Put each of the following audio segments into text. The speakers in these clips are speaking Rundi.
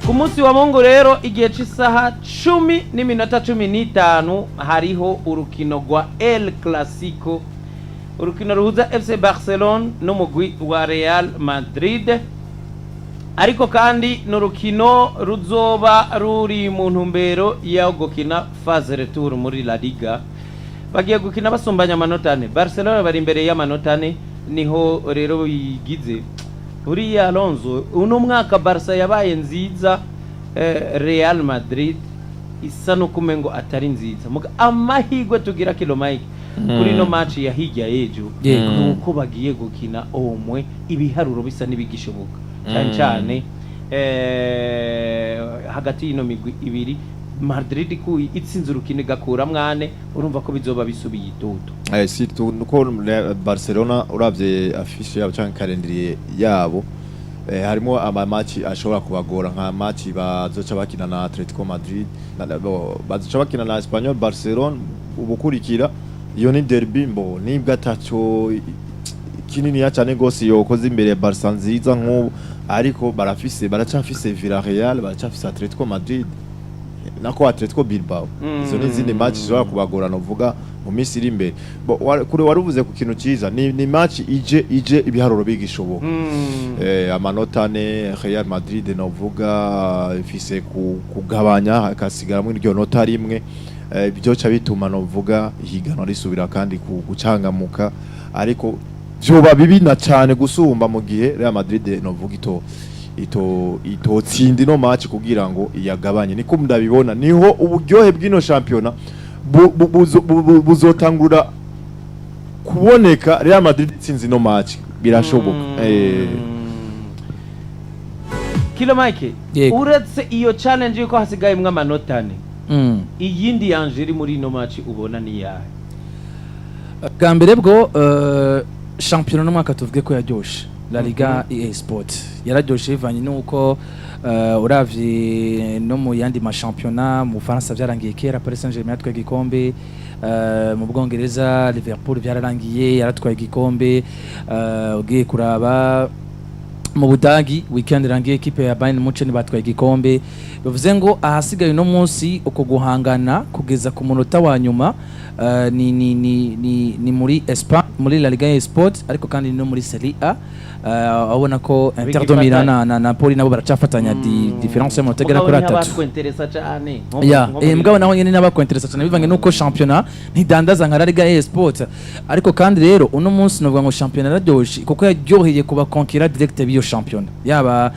Ku munsi wa Mungu rero, igihe cy'isaha 10:15, hariho urukino rwa El Clasico, urukino ruhuza FC Barcelone n'umugwi wa Real Madrid. Ariko kandi ni urukino ruzoba ruri mu ntumbero yo gukina phase retour muri La Liga. Bagiye gukina basumbanya amanota 4. Barcelona bari imbere y'amanota 4. Niho rero bigize uriya Alonso. Uno mwaka Barca yabaye nziza, Real Madrid isa no kumengo atari nziza. Muga amahirwe tugira, Kilo Mike, kuri no match ya hirya y'ejo, nuko bagiye gukina omwe ibiharuro bisa n'ibigishoboka cyane cyane hagati y'ino migwi ibiri. Madrid kuyi itsinze urukino igakuramwo 4, urumva ko bizoba bisubiye itoto. Surtout nuko Barcelona, uravye affiche yabo canke calendrier yabo, harimo ama match ashobora kubagora, nka match bazoca bakina na Atletico Madrid bazoca bakina na Espanyol Barcelona ubukurikira. Iyo ni derby mbo nibwo ataco kininiya cyane gose yokoze imbere ya Barca nziza nk'ubu, ariko barafise, baracafise Villarreal, baracafise Atletico Madrid nako Atletico Bilbao. Izo ni izindi match zishobora kubagora novuga mu minsi iri imbere. Kure waruvuze ku kintu ciza, ni match ije ibiharuro bigishoboka. Amanota 4 Real Madrid novuga ifise kugabanya hakasigaramwo iryo nota 1, byoca bituma novuga ihiganwa risubira kandi gucangamuka, ariko vyoba bibi na cane gusumba mu gihe Real Madrid novuga ito itotsinda ino match kugira ngo iyagabanye. Niko ndabibona, niho uburyohe bw'ino shampiyona buzotangura kuboneka. Real Madrid itsinze ino match birashoboka. Kilo Mike, Yego. uretse iyo challenge yuko hasigayemwo amanota 4, iyindi yanje iri muri ino match ubona ni yahe? Bwa mbere bwo, shampiyona n'umwaka tuvuge ko yaryoshe. La Liga EA Sport yararyoshe bivanye n'uko uravye no mu yandi mashampiyona, mu Bufaransa vyarangiye kera, Paris Saint-Germain yatwaye igikombe, mu Bwongereza Liverpool vyararangiye yaratwaye igikombe, ugiye kuraba mu Budagi weekend irangiye ekipe ya Bayern Munchen batwaye igikombe. Bivuze ngo ahasigaye uno munsi uko guhangana kugeza ku munota wa nyuma, ni muri Espagne, muri La Liga Sport, ariko kandi no muri Serie A, abona ko Inter de Milan na Napoli nabo baracafatanya différence y'amanota agera kuri 3. Batwenteresa cane. Ya, mugabo naho nyene n'abakwenteresa cyane bivange nuko championnat ntidandaza nka La Liga EA Sport. Ariko kandi rero uno munsi novuga ngo championnat yararyoshe kuko yaryoheye kuba concurrent direct b'iyo championnat, yaba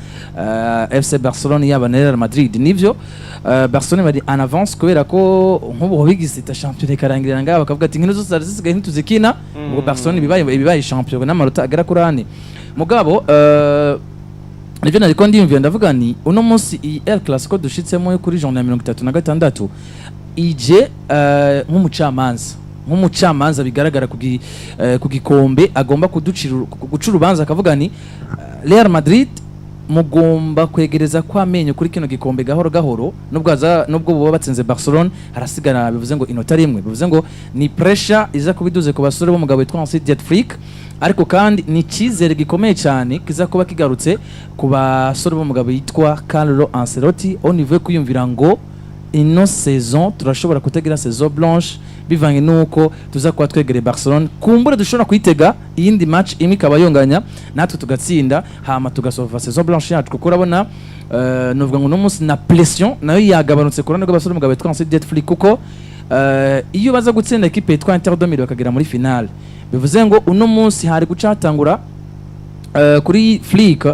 FC Barcelone, yaba na Real Madrid. Nivyo, Barcelone bari en avance kubera ko nk'ubu bigisita championnat ikarangirira ngaha, bakavuga ati inkino zose zari zisigaye ntituzikina. Ubwo Barcelone ibibaye champion n'amanota agera kuri 4. Mugabo nivyo nariko ndiyumvira, ndavuga ni uno munsi iyi El Clasico dushitsemo yo kuri journée ya 36 ije nk'umucamanza bigaragara ku gikombe agomba kuducira guca urubanza, akavuga ni Real Madrid mugomba kwegereza kwamenyo kuri kino gikombe gahoro gahoro, nubwo nubwo boba batsinze Barcelone harasigara, bivuze ngo inota 1, bivuze ngo ni pressure iza kuba iduze ku basore b'umugabo witwa Hansi Dieter Flick. Ariko kandi ni icyizere gikomeye cyane kiza kuba kigarutse ku basore b'umugabo yitwa Carlo Ancelotti au niveau yo kwiyumvira ngo ino saison turashobora kutagira saison blanche bivanye nuko tuza kuba twegereye Barcelone, kumbura dushobora kuyitega iyindi match imwe ikaba yonganya natwe tugatsinda, hama tugasova saison blanche yacu. Kuko urabona, nuvuga ngo uno munsi na pression nayo yagabanutse ku ruhande rw'abasore b'umugabo witwa Hansi Dieter Flick, kuko iyo baza gutsinda ekipe yitwa Inter de Milan bakagera muri finale, bivuze ngo uno munsi hari guca hatangura kuri Flick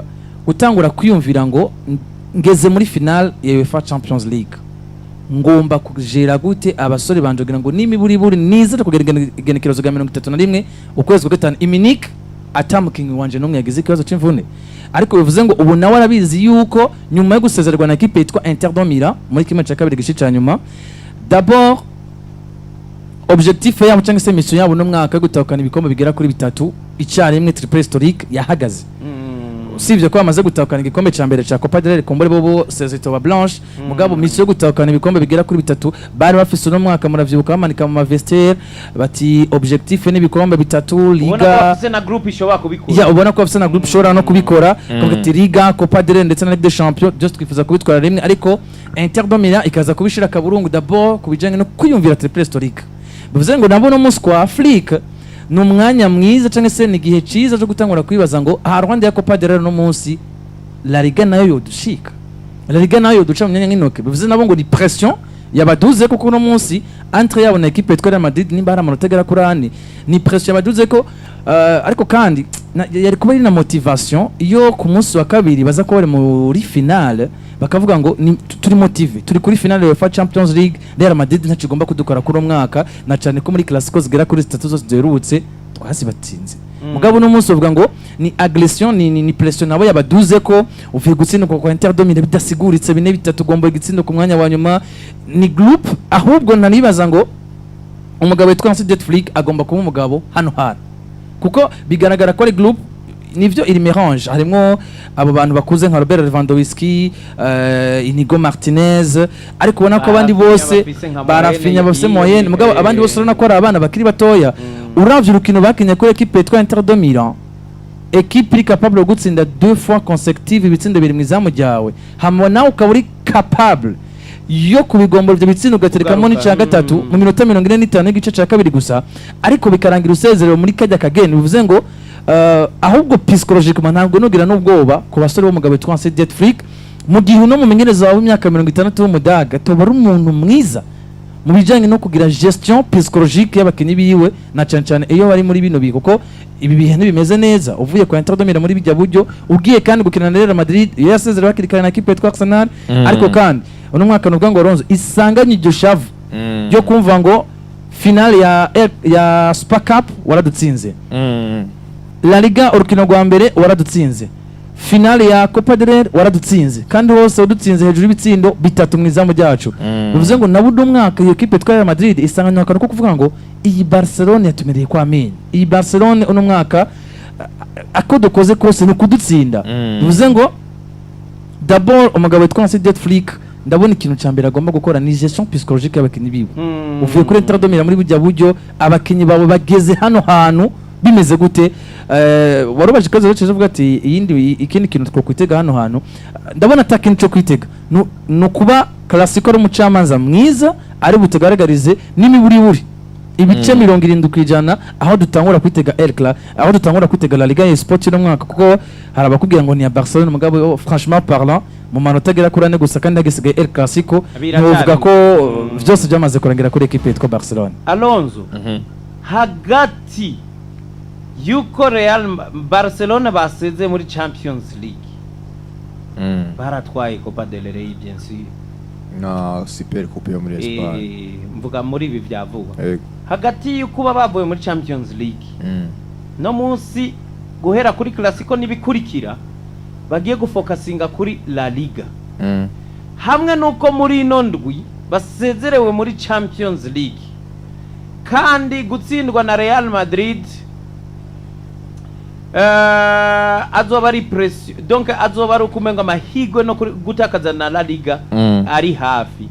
gutangura kwiyumvira ngo ngeze muri finale ya UEFA Champions League, ngomba kujera gute abasore banje kugira ngo n'imiburiburi nizere kugera igenekerezo rya 31 ukwezi kwa gatanu i Munich atamukinyi wanje n'umwe yagize ikibazo c'imvune. Ariko bivuze ngo ubu nawe arabizi yuko nyuma yo gusezererwa na ekipe yitwa Inter de Milan muri 1/2 gice ca nyuma, d'abord objectif yabo cyangwa se mission yabo no mwaka yo gutahukana ibikombe bigera kuri bitatu icyarimwe, triplé historique, yahagaze. Usibye ko bamaze gutahukana igikombe ca mbere ca Copa del Rey, kumbure bobo saison itoba blanche, mugabo mission yo gutahukana ibikombe bigera kuri bitatu bari bafise uno mwaka, muravyibuka bamanika mu mavestiaire bati objectif n'ibikombe bitatu, Ubona ko Liga. bafise na groupe ishobora kubikora. Ya, ubona ko bafise na groupe ishobora no kubikora, kuvuga ati Liga, Copa del Rey ndetse na Ligue des Champions byose twifuza kubitwara rimwe, ariko Inter de Milan ikaza kubishira akaburungu d'abord ku bijanye no kwiyumvira triplé historique. Bivuze ngo nabo no munsi kwa Afrique ni umwanya mwiza cyangwa se ni igihe cyiza cyo gutangura kwibaza ngo aha Rwanda ya Copa del Rey, no munsi La Liga nayo yodushika, La Liga nayo yoduca mu myanya nk'intoke. Bivuze nabo ngo ni pression yabaduze, kuko uno munsi entre yabo na équipe yitwa Real Madrid nimba hari amanota agera kuri ane, ni pression yabaduze ko ariko kandi yari kuba ari na motivation iyo ku munsi wa kabiri baza kuba bari muri finale, bakavuga ngo ni turi motivé, turi kuri finale ya UEFA Champions League, Real Madrid ntacyo igomba kudukora kuri uno mwaka, na cyane ko muri Clasico zigera kuri zitatu zose ziherutse twasibatsinze. Mugabo uno munsi uvuga ngo ni agression, ni pression nabo yabaduze ko uvuye gutsindwa kwa Inter de Milan bidasiguritse 4-3, ugomba igitsindo ku mwanya wa nyuma. Ni groupe ahubwo nanibaza ngo umugabo witwa Hansi Flick agomba kuba umugabo hano hantu, kuko bigaragara ko ari groupe nivyo iri mélange, harimwo abo bantu bakuze nka Robert Lewandowski, Inigo Martinez, ariko ubona ko abandi Ba Raphinha bose bafise nka ba Raphinha Moyenne bafise yagiye, moyenne, mugabo abandi bose urabona ko ari abana bakiri batoya. Uravye urukino bakinye kuri équipe yitwa Inter de Milan, équipe iri capable yo gutsinda deux fois consécutive ibitsindo biri mu izamu ryawe, hama nawe ukaba uri capable yo kubigombora ibyo bitsindo ugaterekamo Kugaruka, n'icya gatatu mu minota 45 y'igice cya kabiri gusa, ariko bikarangira usezerewe muri kajya kageni. Bivuze ngo ahubwo psychologiquement ntabwo nugira n'ubwoba ku basore b'umugabo witwa Hansi Flick, mu gihe uno mumenyereza wawe w'imyaka 60 w'umudaga toba ari umuntu mwiza mu bijyanye no kugira gestion psychologique y'abakinnyi biwe, na cyane cyane iyo bari muri bino bihe, kuko ibi bihe ntibimeze neza. Uvuye kwa Inter de Milan muri bijya buryo, ugiye kandi gukina na Real Madrid iyo yasezerewe hakiri kare na équipe yitwa Arsenal. Ariko kandi uno mwaka nuvuga ngo Alonso isanganye iryo shavu ryo kumva ngo finale ya Super Cup waradutsinze, La Liga urukino rwa mbere waradutsinze, finale ya Copa del Rey waradutsinze, kandi hose wadutsinze hejuru y'ibitsindo bitatu mu izamu ryacu. Bivuze ngo nabo uno mwaka iyo kipe yitwa Real Madrid isanganywe akantu ko kuvuga ngo iyi Barcelone yatumereye kwa menyo, iyi Barcelone uno mwaka ako dukoze kose ni ukudutsinda. Bivuze ngo d'abord umugabo witwa Hansi Flick, ndabona ikintu cya mbere agomba gukora ni gestion psychologique y'abakinnyi biwe. Uvuye kuri Inter de Milan muri bujya buryo, abakinnyi bawe bageze hano hantu bimeze gute? Warubaje ikibazo rero uvuga ati iyindi ikindi kintu twakwitega hano hantu, ndabona ata kintu cyo kwitega. Ni ukuba Clasico ari umucamanza mwiza ari butugaragarize n'imiburiburi ibice 70% aho dutangura kwitega El Cla, aho dutangura kwitega La Liga ya Sport uno mwaka, kuko hari abakubwira ngo ni ya Barcelone, mugabo franchement parlant mu manota agera kuri ane gusa kandi hagisigaye El Clasico, Biracyari. ntiwovuga ko byose byamaze kurangira kuri ekipe yitwa Barcelone. Alonso, hagati yuko Real Barcelona baseze muri Champions League, baratwaye Copa del Rey bien sûr, Na Super Coupe yo muri Espagne. Mvuga muri ibi vya vuba. Yego. Hagati y'ukuba bavuye muri Champions League no munsi guhera kuri Clasico n'ibikurikira bagiye gufokasinga kuri La Liga, hamwe n'uko muri ino ndwi basezerewe muri Champions League kandi gutsindwa na Real Madrid azoba ari pression, donc azoba ari ukumenga amahirwe no gutakaza na La Liga ari hafi.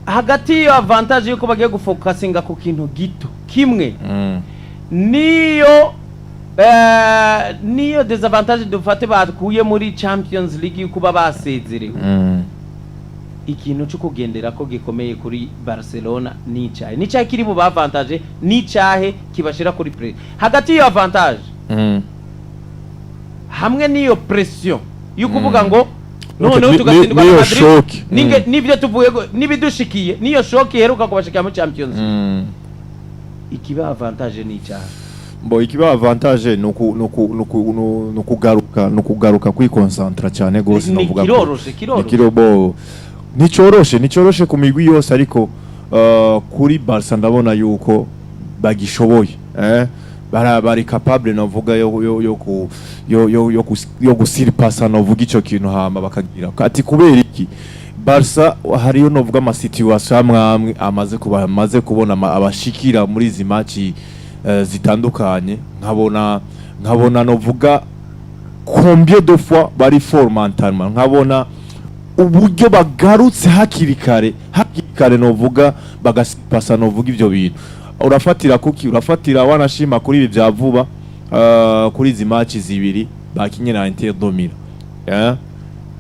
Hagati y'iyo avantage yuko bagiye gufokasinga ku kintu gito kimwe, niyo désavantage dufate bakuye muri Champions League yuko kuba basezerewe, ikintu cyo kugendera ko gikomeye kuri Barcelona nicahe nicahe kiri mu avantage, nicahe kibashira kuri pression? Hagati y'iyo avantage hamwe n'iyo pression yo kuvuga ngo noneho tugatsindwa na n'iyo Madrid shock. N'ibyo tuvuye n'ibidushikiye, n'iyo shock iheruka kubashikira muri Champions League, ikiba avantage nicahe? Bo, ikiba avantage nuku nuku nuku nukugaruka nukugaruka kwikonsantra cyane gose. Ni Novuga ko kiroroshe, kiroroshe. Ni kirobo, nicoroshe, nicoroshe ku migwi yose, ariko kuri Barca ndabona yuko bagishoboye, bari capable novuga yo yo yo ku yo yo yo, yo gusiripasa novuga ico kintu, hama bakagira ati kubera iki Barca hariyo novuga ama situation amwe amwe amaze kuba amaze kubona abashikira muri izi match zitandukanye, nkabona novuga Combien de fois bari fort mentalement, nkabona uburyo bagarutse hakiri kare, hakiri kare, novuga bagasipasa, novuga ivyo bintu. Urafatira kuki? Urafatira wanashima kuri ibi vya vuba, kuri izi match zibiri bakinye na Inter de Milan.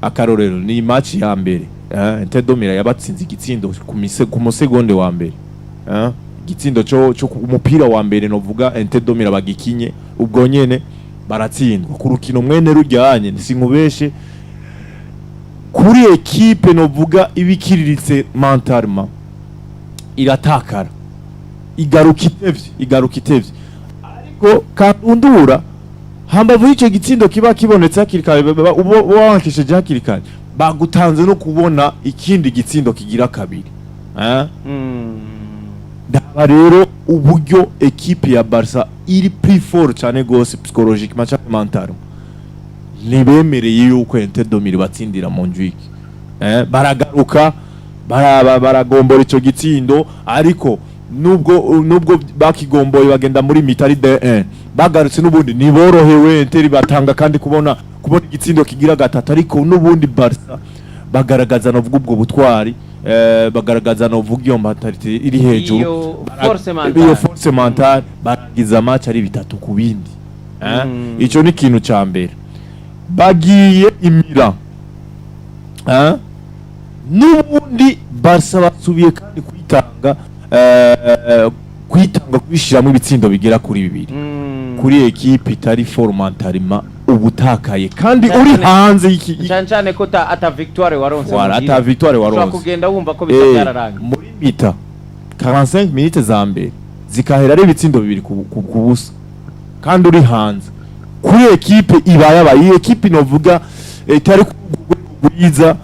Akarorero ni match ya mbere, Inter de Milan yabatsinze igitsindo ku musegonde wa mbere, Igitsindo cyo ku mupira wa mbere, novuga Inter de Milan bagikinye ubwo nyene baratsindwa ku rukino mwene rujyanye. Sinkubeshe, kuri ekipe novuga ibikiriritse mentalement iratakara, igaruka itevye, igaruka itevye. Ariko kandundura hambavu y'ico gitsindo kiba kibonetse hakiri kare, uba wankesheje hakiri kare, bagutanze no kubona ikindi gitsindo kigira kabiri, eh? Ndaba rero uburyo ekipe ya Barca iri plus fort cyane gose psychologiquement cyangwa mentalement, ntibemereye yuko Inter de Milan batsindira Montjuic, baragaruka, baragombora ico gitsindo. Ariko nubwo bakigomboye bagenda muri mi-temps ari 2-1, bagarutse n'ubundi ntiborohewe. Inter batanga kandi kubona igitsindo kigira gatatu, ariko n'ubundi Barca bagaragaza novuga ubwo butwari, bagaragaza novuga iyo mentalité iri hejuru. Iyo force mentale. Iyo force mentale, barangiza match ari 3 ku bindi. Ico ni ikintu ca mbere. Bagiye i Milan, N'ubundi Barca basubiye kandi kwitanga kubishiramo ibitsindo bigera kuri bibiri. Kuri ekipe itari fort mentalement ubutakaye kandi uri hanze Cyane cyane ko ata victoire waronse Voilà, muhira. ata victoire Ushobora waronse. kugenda wumva ko bisa byararangiye. Muri mi-temps 45 minutes za mbere zikahera ari ibitsindo bibiri ku busa kandi uri hanze, kuri ekipe ibayabaye, iyi ekipe novuga itari ku rwego rwiza,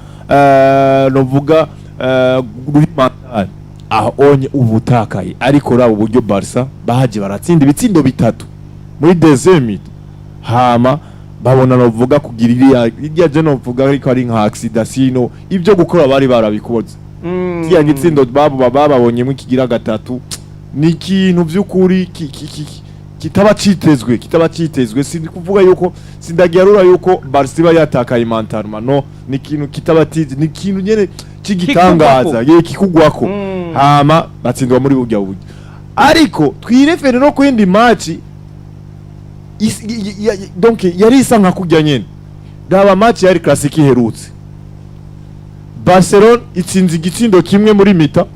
novuga ruri mental, aho onye ubutakaye. Ariko rabo uburyo Barca bahaje baratsinda ibitsindo bitatu muri deuxième mi-temps, hama babona novuga kugira iriya je novuga ariko ari nka accident, sino ibyo gukora bari barabikoze. Kiriya gitsindo bababonyemo ikigira gatatu ni ikintu by'ukuri kitaba citezwe, kitaba citezwe. Si kuvuga yuko sindagiarura yuko Barca iba yatakaye mentalement, no ni ikintu kitaba tizi, ni ikintu nyene c'igitangaza ye kikugwako. Hama batsindwa muri burya buryo. Ariko twirefere no kuyindi match donc yari isa nka kurya nyene. Raba match yari classique iherutse, Barcelona itsinze igitsindo kimwe muri mi-temps,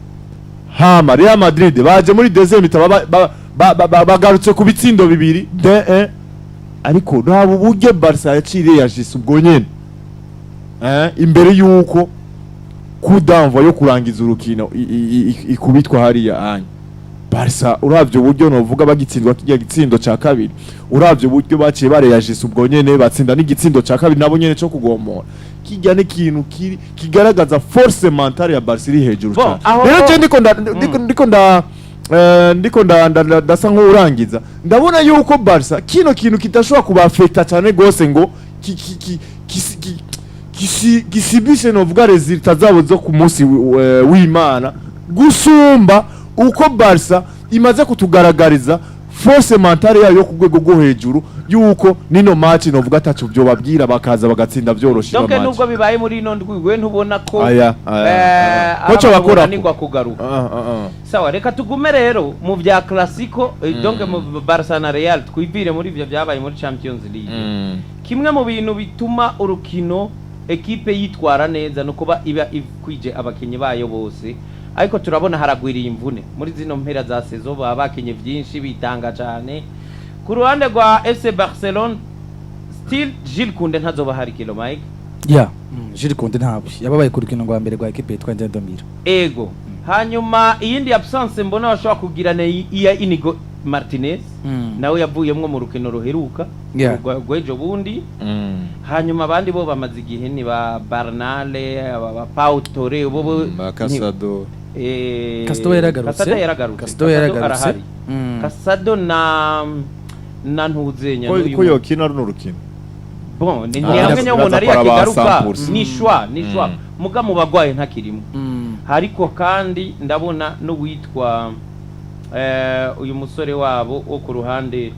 hama Real Madrid baje muri deuxième mi-temps bagarutse ku bitsindo bibiri 2-1. Ariko raba uburyo Barca yaciye yashise ubwo nyene, imbere yuko coup d'envoi yo kurangiza urukino ikubitwa hariya anya. Barca uravye uburyo novuga bagitsindwa kirya gitsindo ca kabiri, uravye uburyo baciye bareyagisa ubwo nyene batsinda n'igitsindo ca kabiri nabo nyene co kugomora, kirya ni ikintu kiri kigaragaza force mentale ya Barca iri hejuru Bon, cane. aho Rero je ndiko nda ndiko nda ndiko ndasa nk'urangiza, ndabona yuko Barca kino kintu kidashobora kubafekta cyane gose ngo gisibishe novuga résultats zabo zo ku munsi w'Imana, gusumba uko Barca imaze kutugaragariza force mentale yayo yo ku rwego rwo hejuru, yuko nino match novuga ataco vyobabwira, bakaza bagatsinda vyoroshe ino Donc match. nubwo bibaye muri ino ndwi, we ntubona ko Aya, aya, aya. Koco ari bakora ko. bananirwa kugaruka? Ah, ah, ah. Sawa, reka tugume rero mu bya Clasico, donc mu Barca na Real, twivire muri ivyo byabaye muri Champions League. Kimwe mu bintu bituma urukino ekipe yitwara neza no kuba iba ikwije abakinyi bayo bose, ariko turabona haragwiriye imvune muri zino mpera za saison, baba bakinye vyinshi bitanga cyane. Ku ruhande rwa FC Barcelone, still Jules Koundé ntazoba hari, Kilo Mike. Ya, Jules Koundé ntabwo yababaye ku rukino rwa mbere rwa ekipe yitwa Inter de Milan. Ego, hanyuma iyindi absence mbona bashobora kugira ni iya Inigo Martinez, nawe yavuyemwo mu rukino ruheruka rw'ejo bundi. Hanyuma abandi bo bamaze igihe ni ba Bernal, aba ba Pau Torres, bo Ba Casado. Casado yaragarutse. Casado yaragarutse. Casado yaragarutse. Arahari. Casado na Ntuzenya ko n'uyu ko yokina runo rukino. Bon, ni Ah, ni hamwe nyine umuntu ari biraza kwa ba yakigaruka. 100%. Ni shwa, ni shwa. Muga mu bagwaye ntakirimo. Ariko kandi ndabona n'uwitwa uyu musore wabo wo ku ruhande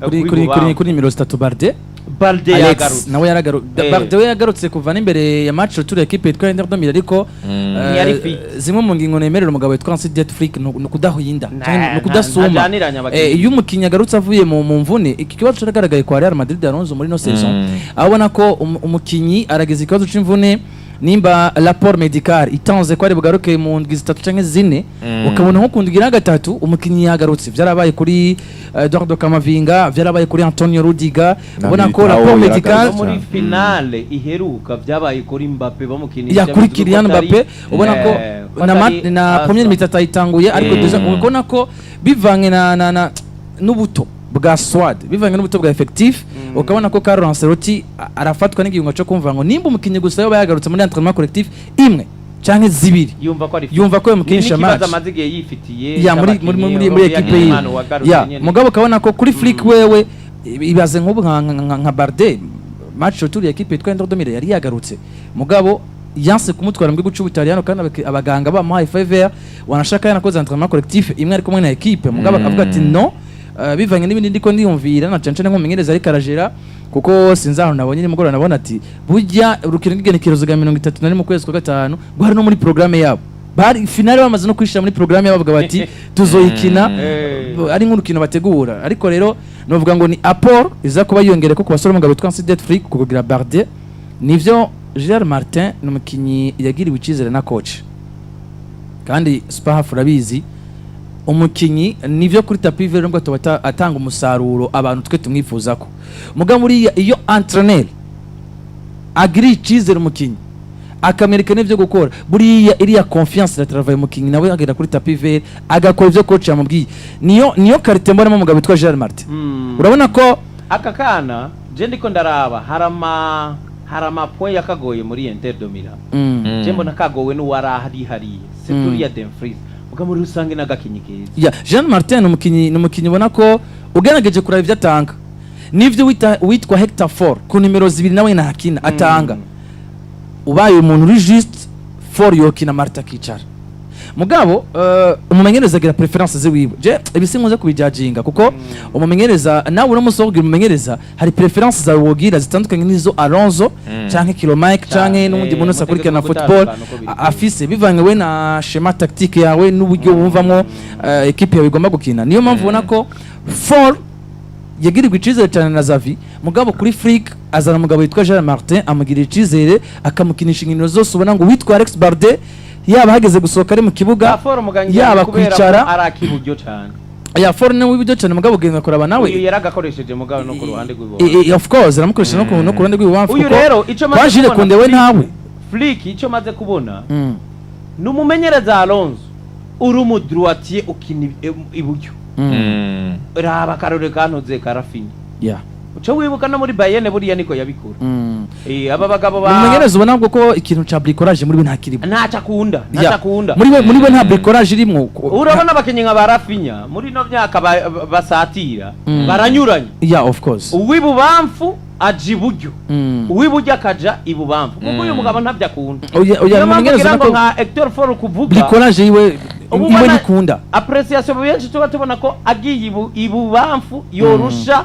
Kuri nimero 3 Balde. Balde Alex yagarutse. nawe yaragarutse. Balde we yagarutse kuva n'imbere ya match retour equipe yitwa Inter de Milan, ariko Ntiyari fit. zimwe mu ngingo nemerera umugabo witwa Hansi Dieter Flick ni ukudahinda canke ni ukudasuma. Ntajaniranya abakinyi. Iyo umukinnyi agarutse avuye mu mvune, iki kibazo caragaragaye kwa Real Madrid, Alonso, muri no saison, aho ubona ko umukinyi aragize ikibazo c'imvune, nimba rapport médical itanze ko ari bugaruke mu ndwi 3 canke 4, ukabona nko ku ndwi ya gatatu umukinyi yagarutse. Vyarabaye kuri Eduardo Camavinga, vyarabaye kuri Antonio Rudiger. Na Ubona ko Militao rapport yaragarutse. médical No muri finale iheruka vyabaye kuri Mbappe, bamukinisha ya kuri bizwi ko Kylian Mbappe, ubona ko ko atari na asa. première mi-temps ayitanguye, ariko déjà ubona ko bivanye na n'ubuto bwa squad, bivanye n'ubuto bwa effectif, ukabona ko Carlo Ancelotti arafatwa n'igihunga cyo kumva ngo nimba umukinnyi gusa yoba yagarutse muri entraînement collectif imwe canke zibiri, yumva ko ari yumva ko yamukinisha n'ikibazo match. Amaze igihe yifitiye Ya muri equipe yiwe. Ya mugabo ukabona ko kuri Flick wewe ibaze nk'ubu nka Barde, match retour ya equipe yitwa Inter de Milan yari yagarutse, mugabo yanse kumutwara mu gihugu cy'Ubutaliyano kandi abaganga bamuhaye feu vert, wanashaka yanakoze entraînement collectif imwe ari kumwe na equipe, mugabo akavuga ati no, bivanye n'ibindi ndiko ndiyumvira na cane cane nk'umumenyereza ariko arajera, kuko sinzi ahantu nabonye nimugoroba nabona ati burya urukino rw'igenekerezo rya 31 mu kwezi kwa gatanu rwari no muri programme yabo, bari finale bamaze no kwishira muri programme yabo, bavuga bati tuzoyikina, ari nk'urukino bategura. Ariko rero novuga ngo ni apport iza kuba yiyongere ko ku basore umugabo witwa Hansi Dieter Flick kugira Barde. Nivyo, Gerard Martin ni umukinyi yagiriwe icyizere na coach, kandi Spahaf urabizi, umukinyi nivyo kuri tapis vert nubwo atoba atanga umusaruro abantu twe tumwifuzako, mugabo buriya iyo entraîneur agiriye icyizere umukinyi akamwereka n'ibyo gukora, buriya iriya confiance iratravaye, umukinyi nawe agera kuri tapis vert agakora ibyo coach yamubwiye. Niyo qualité mbonamo umugabo witwa Gerard Martin. Urabona ko Aka kana je ndiko ndaraba hari ama point yakagoye muri Inter de Milan. Je mbona kagowe n'uwari ahari hariya, c'est uriya Dumfries, muga muri rusange n'agakinyi keza. Ya, Jean Martin ni umukinyi ubona ko ugerageje kuraba ibyo atanga nivyo witwa Hector Fort ku nimero 2 nawe ntakina atanga. Ubaye umuntu uri juste, Fort yokina, Martin akicara, mugabo umumenyereza agira préférence ziwiwe. Je ibi sinkunze kubijajinga kuko umumenyereza nawe uramutse wabwira umumenyereza, hari préférence zawe wogira zitandukanye n'izo Alonso canke Kilo Mike canke n'undi muntu wese akurikirana mutegeko football gutandukana uko biri. Afise bivanye we na schéma tactique yawe n'uburyo wumvamwo equipe yawe igomba gukina. Niyo mpamvu ubona ko Fort yagirirwa icizere cyane na Xavi, mugabo kuri Flick azana umugabo witwa Gerard Martin, amugirira icizere akamukinisha inkino zose. Ubona ngo witwa Alex Barde yaba hageze gusohoka ari mu kibuga, Fort muganga yaba kubera ko kwicara. ari akiburyo cyane. Ya, Fort ni w'iburyo cyane, mugabo ugenda kuraba nawe Uyu yaragakoresheje mugabo no ku ruhande rw'iburyo. Of course aramukoresha no ku ruhande rw'ibubamfu, Uyu kuko rero ico maze kwa Jules kubona Koundé we ntawe. Flick, icyo maze kubona ni umumenyereza Alonso uri umu droitier ukina iburyo. Raba akarore kantuze ka Raphinha, uco wibuka no muri Bayern buriya niko yabikora. Aba bagabo ba Umumenyereza ubona ko ikintu ca bricolage muri we ntakirimo. Ntacyo akunda, ntacyo akunda. Muri we nta bricolage irimwo. Urabona abakinnyi nka ba Raphinha muri ino myaka basatira baranyuranye. Yeah, of course. Uw'ibubamfu aja iburyo, uw'iburyo akaja ibubamfu, kuko uyu mugabo ntabyo akunda. Oya, Niyo mpamvu umumenyereza ngira ngo ubona ko nka Hector Fort kuvuga bricolage yiwe ubu iwe ubona nikunda. Appréciation benshi tuba tubona ko agiye ibubamfu yorusha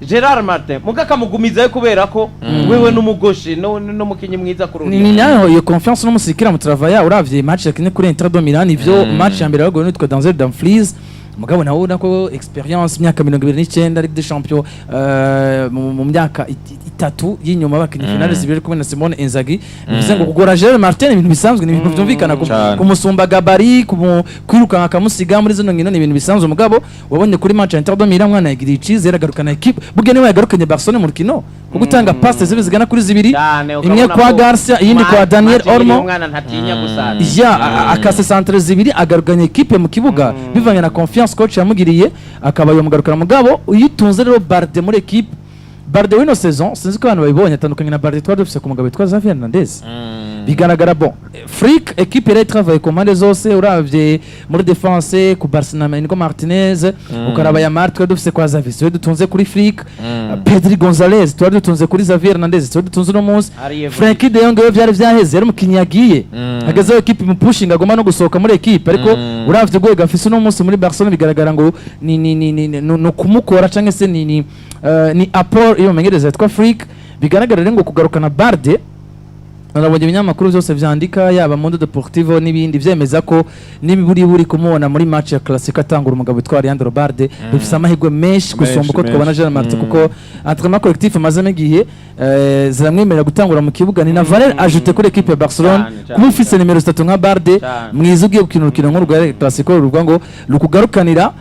Gerard Martin, muga akamugumizayo kubera ko wewe n'umugoshe n'umukinyi mwiza kuri Ni uriya. nayo iyo confiance n'umusirikira mu travaya. Uravye match yakinye kuri Inter de Milan, ivyo match ya mbere bagoye nitwa Denzel Dumfries, mugabo nawe ubona ko expérience, imyaka 29, Ligue des Champions mu myaka 3 y'inyuma bakinye finale zibiri kumwe na Simone Inzaghi, bivuze ngo kugora Gerard Martin ni ibintu bisanzwe, ni ibintu byumvikana Cane. kumusumba gabari, kwirukanka akamusiga muri zino nkino ni ibintu bisanzwe. Mugabo wabonye kuri match ya Inter de Milan mwana yagiriye icizere agarukana equipe, burya niwe yagarukanye Barcelona mu rukino kuko gutanga passe zibe zigana kuri zibiri, Cyane, imwe ukabona kwa ko Garcia, iyindi kwa Daniel match ibiri Olmo. umwana ntatinya gusatira. Ya, akase centre zibiri agarukanye equipe mu kibuga bivanye na confiance coach yamugiriye, akaba yomugarukana. Mugabo uyitunze rero Barde muri equipe, Barde w'ino saison, sinzi ko abantu babibonye, atandukanye na Barde twari dufise ku mugabo witwa Xavi Hernandez. Bigaragara, bon, Flick, équipe yari travaille ku mpande zose. Uravye muri défense ku Barcelona, Inigo Martinez, ukaraba Yamal twari dufise kwa Xavi, twari dutunze kuri Flick, Pedri Gonzalez twari dutunze kuri Xavi Hernandez, twari dutunze uno munsi Ari Frenkie de Jong. We vyari vyaheze, yari umukinyi yagiye agezeho équipe imupushinga, agomba no gusohoka muri équipe. Ariko uravye urwego afise uno munsi muri Barcelona, bigaragara ngo ni kumukora canke se ni apport iyo mumenyereza yitwa Flick. Bigaragara rero ngo kugarukana Balde, narabonye ibinyamakuru byose vyandika, yaba Mundo Deportivo n'ibindi, vyemeza ko niburi buri kumubona muri match ya Clasico atangura umugabo witwa Alejandro Balde, bifise amahirwe menshi gusumba uko Menshi, twabona menshi. Gerard Martin, kuko entraînement collectif amazemo igihe ziramwemerera gutangura mu kibuga. Ni na valeur ajoutée kuri équipe ya Barcelona Cyane, cyane, kuba ufise cyane. nimero 3 nka Balde Cyane. mwiza, ugiye gukina urukino nk'urwa Clasico, ruvuga ngo rukugarukanira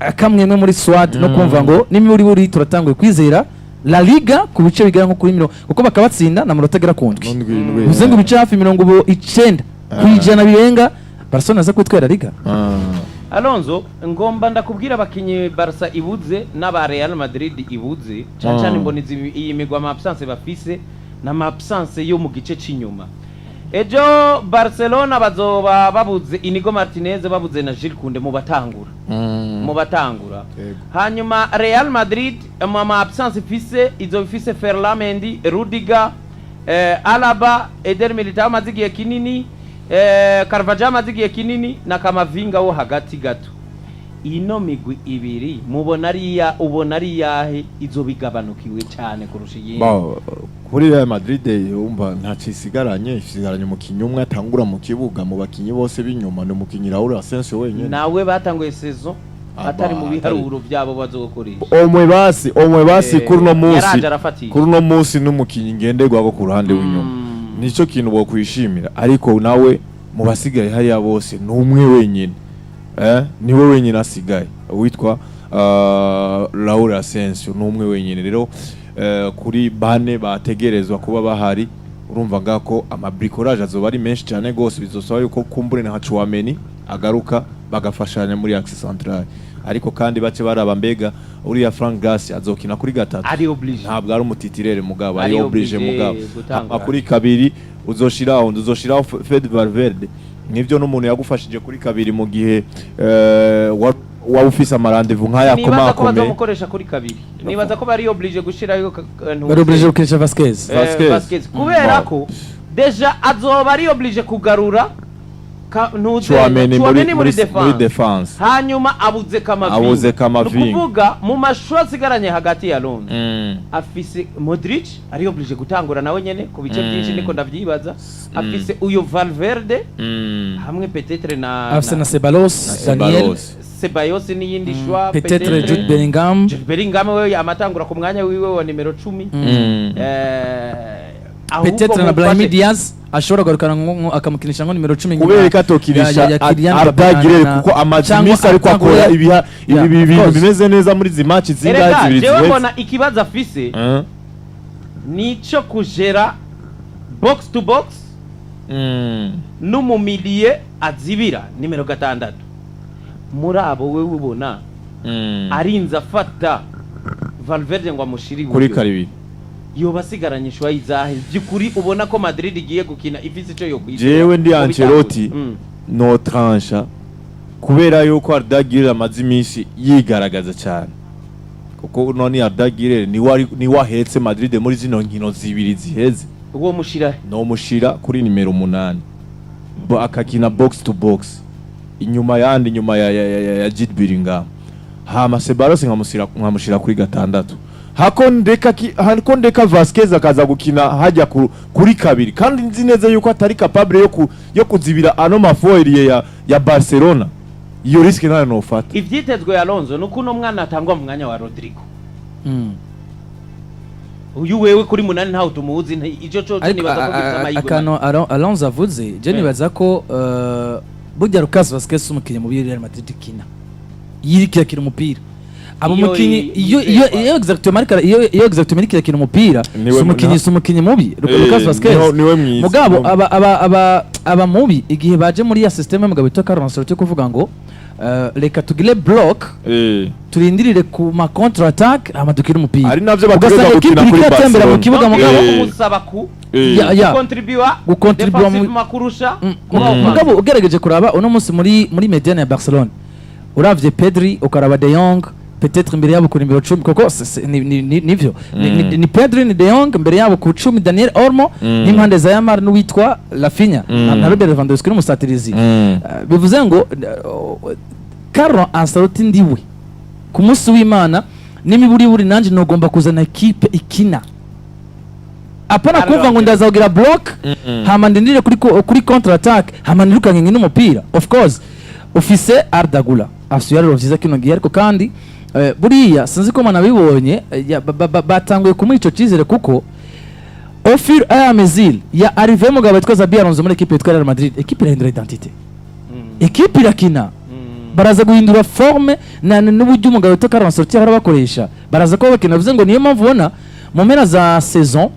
akamwemwe muri squad, no kumva ngo nimuri buri turatanguye kwizera La Liga ku bice bigera nko kuri mirongo, kuko bakabatsinda na manota agera ku 7. Ndwi, ndwi. Bivuze ngo ibice hafi 90% birenga, Barcelona aza kwitwara Liga. Alonso, ngomba ndakubwira abakinyi Barca ibuze n'aba Real Madrid ibuze cyane cyane. Mbona iyi migwi ama absence bafise n'ama absence yo mu gice c'inyuma. Ejo Barcelona bazoba babuze Inigo Martinez, babuze na Jules Koundé mu batangura. Yego. Hanyuma Real Madrid mu ma absence ifise, izo ifise Ferland Mendy, Rudiger, Alaba, Eder Militao amaze igihe kinini, Carvajal amaze igihe kinini na Kamavinga wo hagati gato. Ino migwi ibiri mubona ariya, ubona ari yahe izo bigabanukiwe cyane kurusha iyindi? Ba, kuri Real Madrid umva ntacyo isigaranye, isigaranye umukinyi umwe atangura mu kibuga mu bakinyi bose b'inyuma, ni umukinyi Raul Asensio wenyene. Nawe batanguye saison atari mu biharuro byabo bazokoresha. Omwe basi kuri uno munsi Yaraje arafatisha. Kuri uno munsi n'umukinyi ngenderwako ku ruhande w'inyuma, nico kintu bokwishimira. Ariko nawe mu basigaye hariya bose ni umwe wenyine, niwe wenyine asigaye witwa Raul Asensio, ni umwe wenyine. Rero kuri bane bategerezwa kuba bahari, urumva ngako amabricolage azoba ari menshi cyane gose. Bizosaba yuko kumbure na Tchouameni agaruka bagafashanya muri axe central, ariko kandi bace baraba mbega uriya Frank Garcia azokina kuri gatatu. Ari obligé. Ntabwo ari umutitulaire mugabo Ari ari obligé obligé mugabo gutangura. Hama kuri kabiri uzoshiraho Fede Valverde, nivyo n'umuntu yagufashije kuri kabiri mu gihe waba ufise amarendez-vous nk'aya Nibaza ko akomakomeye. bazomukoresha kuri kabiri, nibaza ko bari obligé gushirayo Bari obligé gukinisha Vasquez. Vasquez. Vasquez, kubera ko déjà azoba ari obligé kugarura Tchouameni Tchouameni muri muri défense, défense. Hanyuma abuze Kamavinga. Abuze Kamavinga. Ni ukuvuga mu mashuri asigaranye hagati ya Londres afise Modric, ari obligé gutangura nawe nyene ku bice byinshi, niko ndavyibaza. Afise uyo Valverde hamwe peut-être na Afise na Ceballos Daniel. Ceballos. Ceballos n'iyindi choix. Peut-être Jude Bellingham. Jude Bellingham we amatangura ku mwanya wiwe wa nimero 10. Ahubwo Peut-être na Brahim Diaz ashobora kugarukana akamukinisha nko nimero 10 Kubera ko atokinisha ya Kylian Arda Mbappé Güler, kuko amaze cyangwa iminsi ariko Arda akora Güler. ibi Yeah, of bintu course. bimeze neza muri izi match zingahe Erega zibiri jewe ziheze. mbona ikibazo afise nico kujera box to box n'umumiliye azibira nimero 6. Muri abo wewe ubona arinze afata Valverde ngo amushire Kuri iburyo, karibiri yoba asigaranye ishwa y'izahe by'ukuri ubona ko Madrid igiye gukina ifise ico yokwizera Jewe ndi mu Ancelotti, bitangura? No trancha kubera yuko Arda Güler amaze iminsi yigaragaza cyane, kuko none Arda Güler niwe ahetse Madrid muri zino nkino zibiri ziheze. Uwo mushira No mushira kuri nimero 8, akakina box to box inyuma yandi, inyuma ya Jude Bellingham. Hama Ceballos nkamushira kuri 6, hako ndeka Vasquez akaza gukina hajya kuri kabiri, kandi nzi neza yuko atari capable yo kuzibira ano mafoerie ya Barcelona. Iyo risque nayo nofata. Ivyitezwe, Alonso, nuko uno mwana atangwa mu mwanya wa Rodrigo. Uyu wewe kuri 8 ntawe tumuzi, ico coco Ariko nibaza ko gifise amahirwe. Akantu Alonso avuze, je nibaza ko burya Lucas Vazquez si umukinnyi mubi. Real Madrid ikina yirikira akina umupira abo Iyo mukinyi iyo iyo yizerwa. iyo exactement, ariko iyo exactement ariko irakina umupira, si umukinyi si umukinyi mubi Lucas Vazquez. Niwe mwiza. Mugabo aba mubi igihe baje muri ya système mugabo witwa Carlo Ancelotti, kuvuga ngo Reka tugire bloc, turindirire ku ma contre attaque, hama dukire umupira. Ari navyo Ugasanga bategerezwa ekipe gukina iriko kuri iratembera mu Barcelona. kibuga, Donc, mugabo kumusaba ku Ya. gukontribuwa Gukontribuwa defensivement kurusha kuba offensive. Mugabo ugerageje kuraba uno munsi muri médiane ya Barcelona, uravye Pedri, ukaraba De Jong, peut-être imbere yabo ku nimero 10, kuko nivyo ni Pedri, ni De Jong imbere yabo ku 10, Daniel Olmo n'impande za Yamal n'uwitwa Raphinha na Robert Lewandowski n'umusatirizi. Bivuze ngo Carlo Ancelotti ndiwe ku munsi w'Imana n'imiburiburi nanje nogomba kuzana ekipe ikina, apana Carlo kuvuga ngo Ancelotti. ndazagira bloc, hama ndindire kuri contre attaque, hama nirukanye nkine umupira. Of course ufise Arda Güler, afise ibiharuro vyiza kino gihe, ariko kandi buriya sinzi ko manabibonye, batanguye kumuha ico cizere, kuko au fur et à mesure ya arrivée y'umugabo witwa Xabi Alonso muri ekipe yitwa Real Madrid, ekipe irahindura identité, ekipe irakina, baraza guhindura forme n'uburyo umugabo witwa Carlo Ancelotti ahora bakoresha, baraza kuba bakina. Bivuze ngo niyo mpamvu ubona mu mpera za saison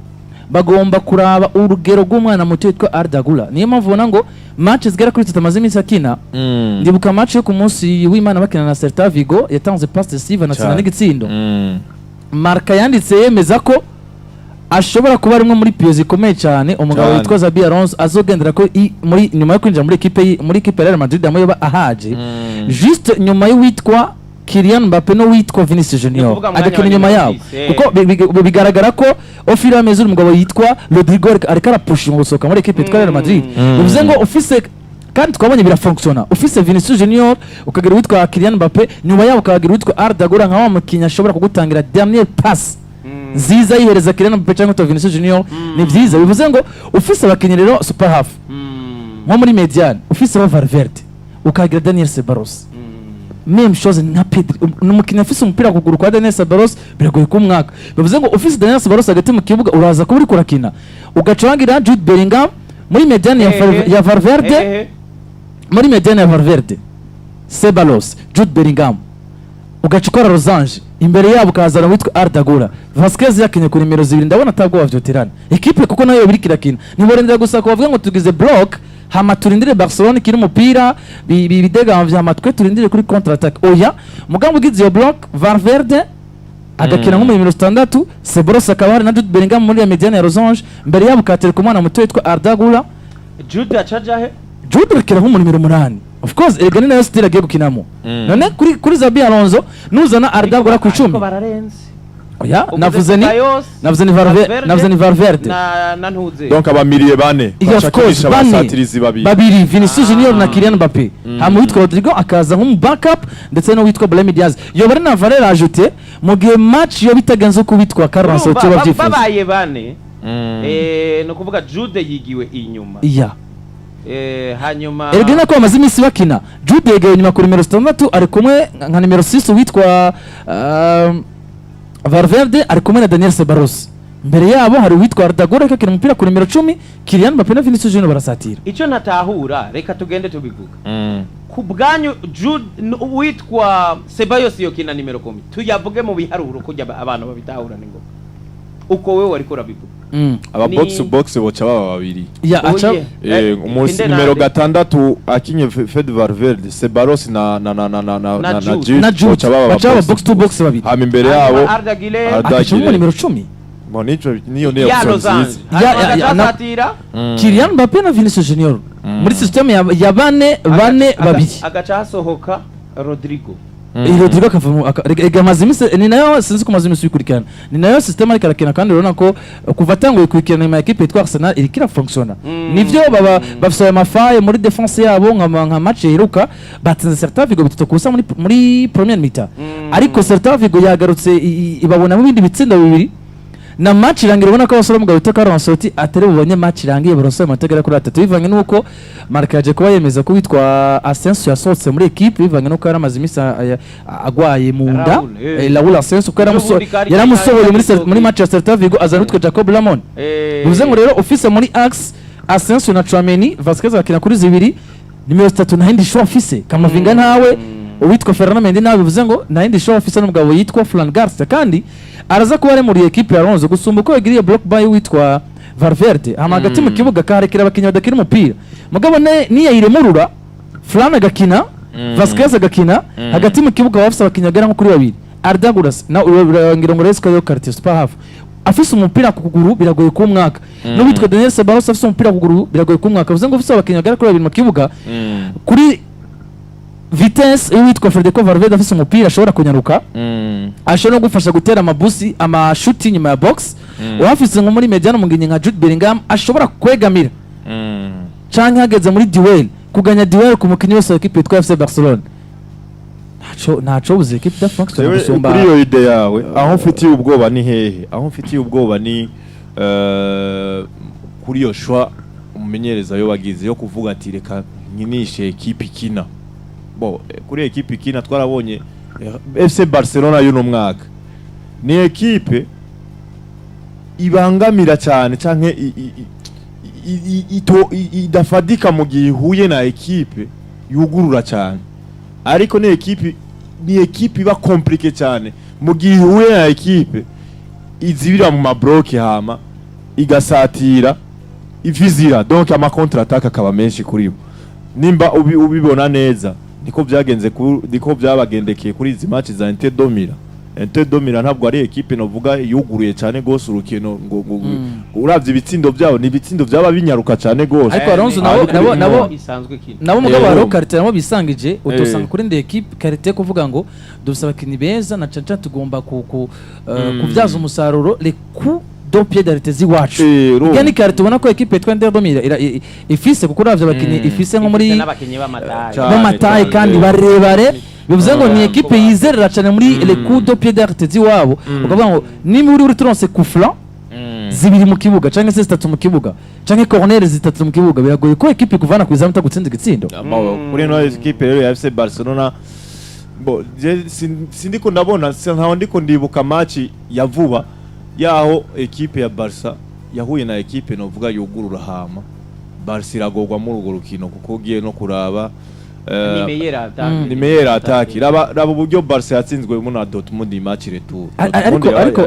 bagomba kuraba urugero rw'umwana muto witwa Arda Güler. Niyo mpamvu ubona ngo match zigera kuri 3 amaze iminsi akina. Ndibuka match yo ku munsi w'Imana bakina na Celta Vigo, yatanze passe décisive, anatsinda n'igitsindo. Marca yanditse yemeza ko ashobora kuba arimwe muri piyo zikomeye cyane umugabo witwa Xabi Alonso azogendera ko muri nyuma yo kwinjira muri ekipe ya Real Madrid, amuyoba ahaje juste nyuma y'uwitwa Kylian Mbappe n'uwitwa Vinicius Junior, Ni ukuvuga mwanya agakina wa inyuma nimero yabo, 10. kuko bigaragara ko au fur et à mesure umugabo yitwa Rodrigo ariko arapusha mu gusohoka muri ekipe yitwa Real Madrid. Bivuze ngo ufise, kandi twabonye birafonctiona, ufise Vinicius Junior, ukagira uwitwa Kylian Mbappe, nyuma yabo ukagira uwitwa Arda Güler nka wa mukinnyi ashobora kugutangira dernière passe nziza, yihereza Kylian Mbappe cyangwa uwitwa Vinicius Junior, ni byiza. Bivuze ngo ufise abakinnyi rero super half, nko muri médiane ufise ba Valverde, ukagira Daniel Ceballos, même chose nka Pedri. Ni umukinnyi afise umupira ku kuguru kwa Daniel Ceballos, biragoye kumwaka. Bivuze ngo ufise Daniel Ceballos hagati mu kibuga, uraza kuba uriko urakina, ugacangira Jude Bellingham muri médiane ya Valverde, muri médiane ya Valverde, Ceballos, Jude Bellingham, ugaca ukora losange, imbere yabo ukazana witwa Arda Güler. Vasquez yakinye ku nimero 2, ndabona atabwo bavyoterana ekipe, kuko nayo biriko irakina. Ntiborendera gusa ko bavuga ngo tugize bloc, hama turindire Barcelona ikina umupira bidegamvye, hama twe turindire kuri contre attaque. Oya, mugabo ugize iyo bloc, Valverde agakina nko mu nimero 6, Ceballos akaba hari na Jude Bellingham muri ya médiane ya losange, mbere yabo ukatereka umwana muto witwa Arda Güler. Jude acaja he? Jude arakina nko mu nimero 8, of course, erega ni nayo style agiye gukinamo. None kuri Xabi Alonso nuzana Arda Güler ku 10. Ariko bararenze. Oya. Uvuze Navuze ni Ceballos, Valverde, Valverde navuze ni Valverde. na ntuze. Donc abamilieu bane Yeah, of course, bacakinisha bane. abasatirizi babiri. Babiri, Vinicius Junior na Kylian Mbappe, hama uwitwa Rodrigo akaza nk'umu backup, ndetse n'uwitwa Brahim Diaz yoba ari na valeur ajoutée mu gihe match yo bitagenze uko uwitwa Carlo Urumva, Ancelotti bavyifuza. Babaye bane, ni ukuvuga Jude yigiwe inyuma. Hanyuma Erega nako bamaze iminsi bakina, Jude yegeye inyuma ku nimero 6, ari kumwe nka nimero 6 witwa Valverde, ari kumwe na Daniel Ceballos. Mbere yabo hari uwitwa Arda Güler ariko akina umupira ku nimero 10, Kylian Mbappe na Vinicius Junior barasatira. Icyo ntatahura, reka tugende tubivuga ku bwanyu. Jude uwitwa Ceballos yokina nimero 10, tuyavuge mu biharuro kujya abantu babitahura ni ngombwa, uko wewe wariko urabivuga. Aba box to box boca baba babiri. Ya, aca Oye. Umunsi inde nimero nande? 6 akinye Fede Valverde, Ceballos na Na Jude. Jude Na Jude boca baba baca baba box to box babiri. Hama imbere Hanyuma yabo Arda Güler. Arda Agaca mu Güler. nimero 10. Bon, nico niyo niyo Ya option losange. nziza. Hanyuma Ya, agaca asatira. Kylian Mbappe na Vinicius Junior muri system ya bane bane babiri. Agaca hasohoka Rodrigo. Rodrigo akavamo rega amaze iminsi, ni nayo, sinzi ko amaze iminsi uyikurikirana, ni nayo system ariko arakina, kandi urabona ko kuva atanguye kuyikina nyuma ya ekipe yitwa Arsenal iriko irafonctiona. Nivyo, baba bafise ayo mafaille muri défense yabo, nka match iheruka batsinze Celta Vigo 3-0 muri première mi-temps, ariko Celta Vigo yagarutse ibabonamo ibindi bitsindo bibiri na match irangira. Ubona ko abasore b'umugabo witwa Carlo Ancelotti atari bubonye match irangiye baronse amanota agera kuri 3, bivanye n'uko Marca yaje kuba yemeza ko witwa Asensio yasohotse muri equipe, bivanye n'uko yari amaze iminsi agwaye mu nda. Raul, eh. Raul Asensio, kuko Ubundi kari yaramusohoye kari muri match ya Celta Vigo, azana witwa Jacob Ramon. Bivuze ngo rero ufise muri axe Asensio na Tchouameni, Vasquez akina kuri 2, nimero 3 nta yindi choix afise, Kamavinga ntawe, uwitwa Ferland Mendy nawe. Bivuze ngo nta yindi choix afise n'umugabo yitwa Fran Garcia, kandi araza kuba aremuriye equipe ya Alonso gusumba uko yagiriye block by witwa Valverde, hama hagati mu kibuga akaharekera abakinnyi badakina umupira. Mugabo niyayiremurura, Fran agakina. Vasquez agakina hagati mu kibuga, baba bafise abakinnyi bagera nko kuri babiri. Arda Güler na ngira ngo Resco yo quartier super hafi afise umupira ku kuguru, biragoye kuba umwaka. N'uwitwa Daniel Ceballos afise umupira ku kuguru, biragoye kuba umwaka. Bivuze ngo ufise abakinnyi bagera kuri babiri mu kibuga, kuri vitesse, uwitwa Federico Valverde afise umupira ashobora kunyaruka, ashobora no gufasha gutera amabusi, amashuti nyuma ya box. Uhafise nko muri médiane umukinnyi nka Jude Bellingham ashobora kwegamira canke hageze muri duel kuganya duel ku mukinnyi wese wa équipe yitwa FC Barcelone, ntaco buze équipe da fonctionne Jewe, gusumba. Kuri iyo idée yawe, aho mfitiye ubwoba ni hehe? Aho mfitiye ubwoba ni kuri iyo choix umumenyereza yo bagize yo kuvuga ati reka nkinishe équipe ikina. Bo kuri équipe ikina, twarabonye FC Barcelona y'uno mwaka ni équipe ibangamira cyane canke idafadika mu gihe ihuye na équipe yugurura cyane, ariko ni équipe iba compliqué cyane mu gihe ihuye na équipe izibira mu ma blocs, hama igasatira ivizira, donc ama contre attaque akaba menshi kuri bo. Nimba ubibona neza, niko byagenze niko byabagendekeye kuri izi match za Inter de Milan. Inter de Milan ntabwo ari équipe novuga yuguruye cyane gose urukino ngo uravye ibitsindo byabo, ni ibitsindo byaba binyaruka cyane gose. Ariko Alonso nabo isanzwe kina. Nabo mugabo hariho qualité nabo bisangije utosanga kuri ndi équipe qualité yo kuvuga ngo dufise abakinnyi beza na canca tugomba kubyaza umusaruro les coups de pied d'arrêté z'iwacu. Urumva. Irya ni qualité ubona ko équipe yitwa Inter de Milan ifise, kuko uravye abakinnyi ifise nko muri Ifise n'abakinnyi b'ama taille. Cane, b'ama taille cane, kandi barebare, bivuze ngo ni équipe yizerera cyane muri les coups de pied d'arrêté z'iwabo. Ukavuga ngo niba uri turonse coup franc zibiri mu kibuga canke se zitatu mu kibuga canke corner zitatu mu kibuga, biragoye ko équipe ikuvana ku izamu itagutsinda igitsindo. Kuri ino équipe rero ya FC Barcelona, bo je sindiko ndabona, ntaho ndiko ndibuka match ya vuba yaho équipe ya Barca yahuye na équipe novuga yugurura, hama Barca iragorwa muri urwo rukino, kuko ugiye no kuraba Ni meilleure attaque. Ni meilleure attaque. Raba uburyo Barca yatsinzwemo na Dortmund match retour. Ariko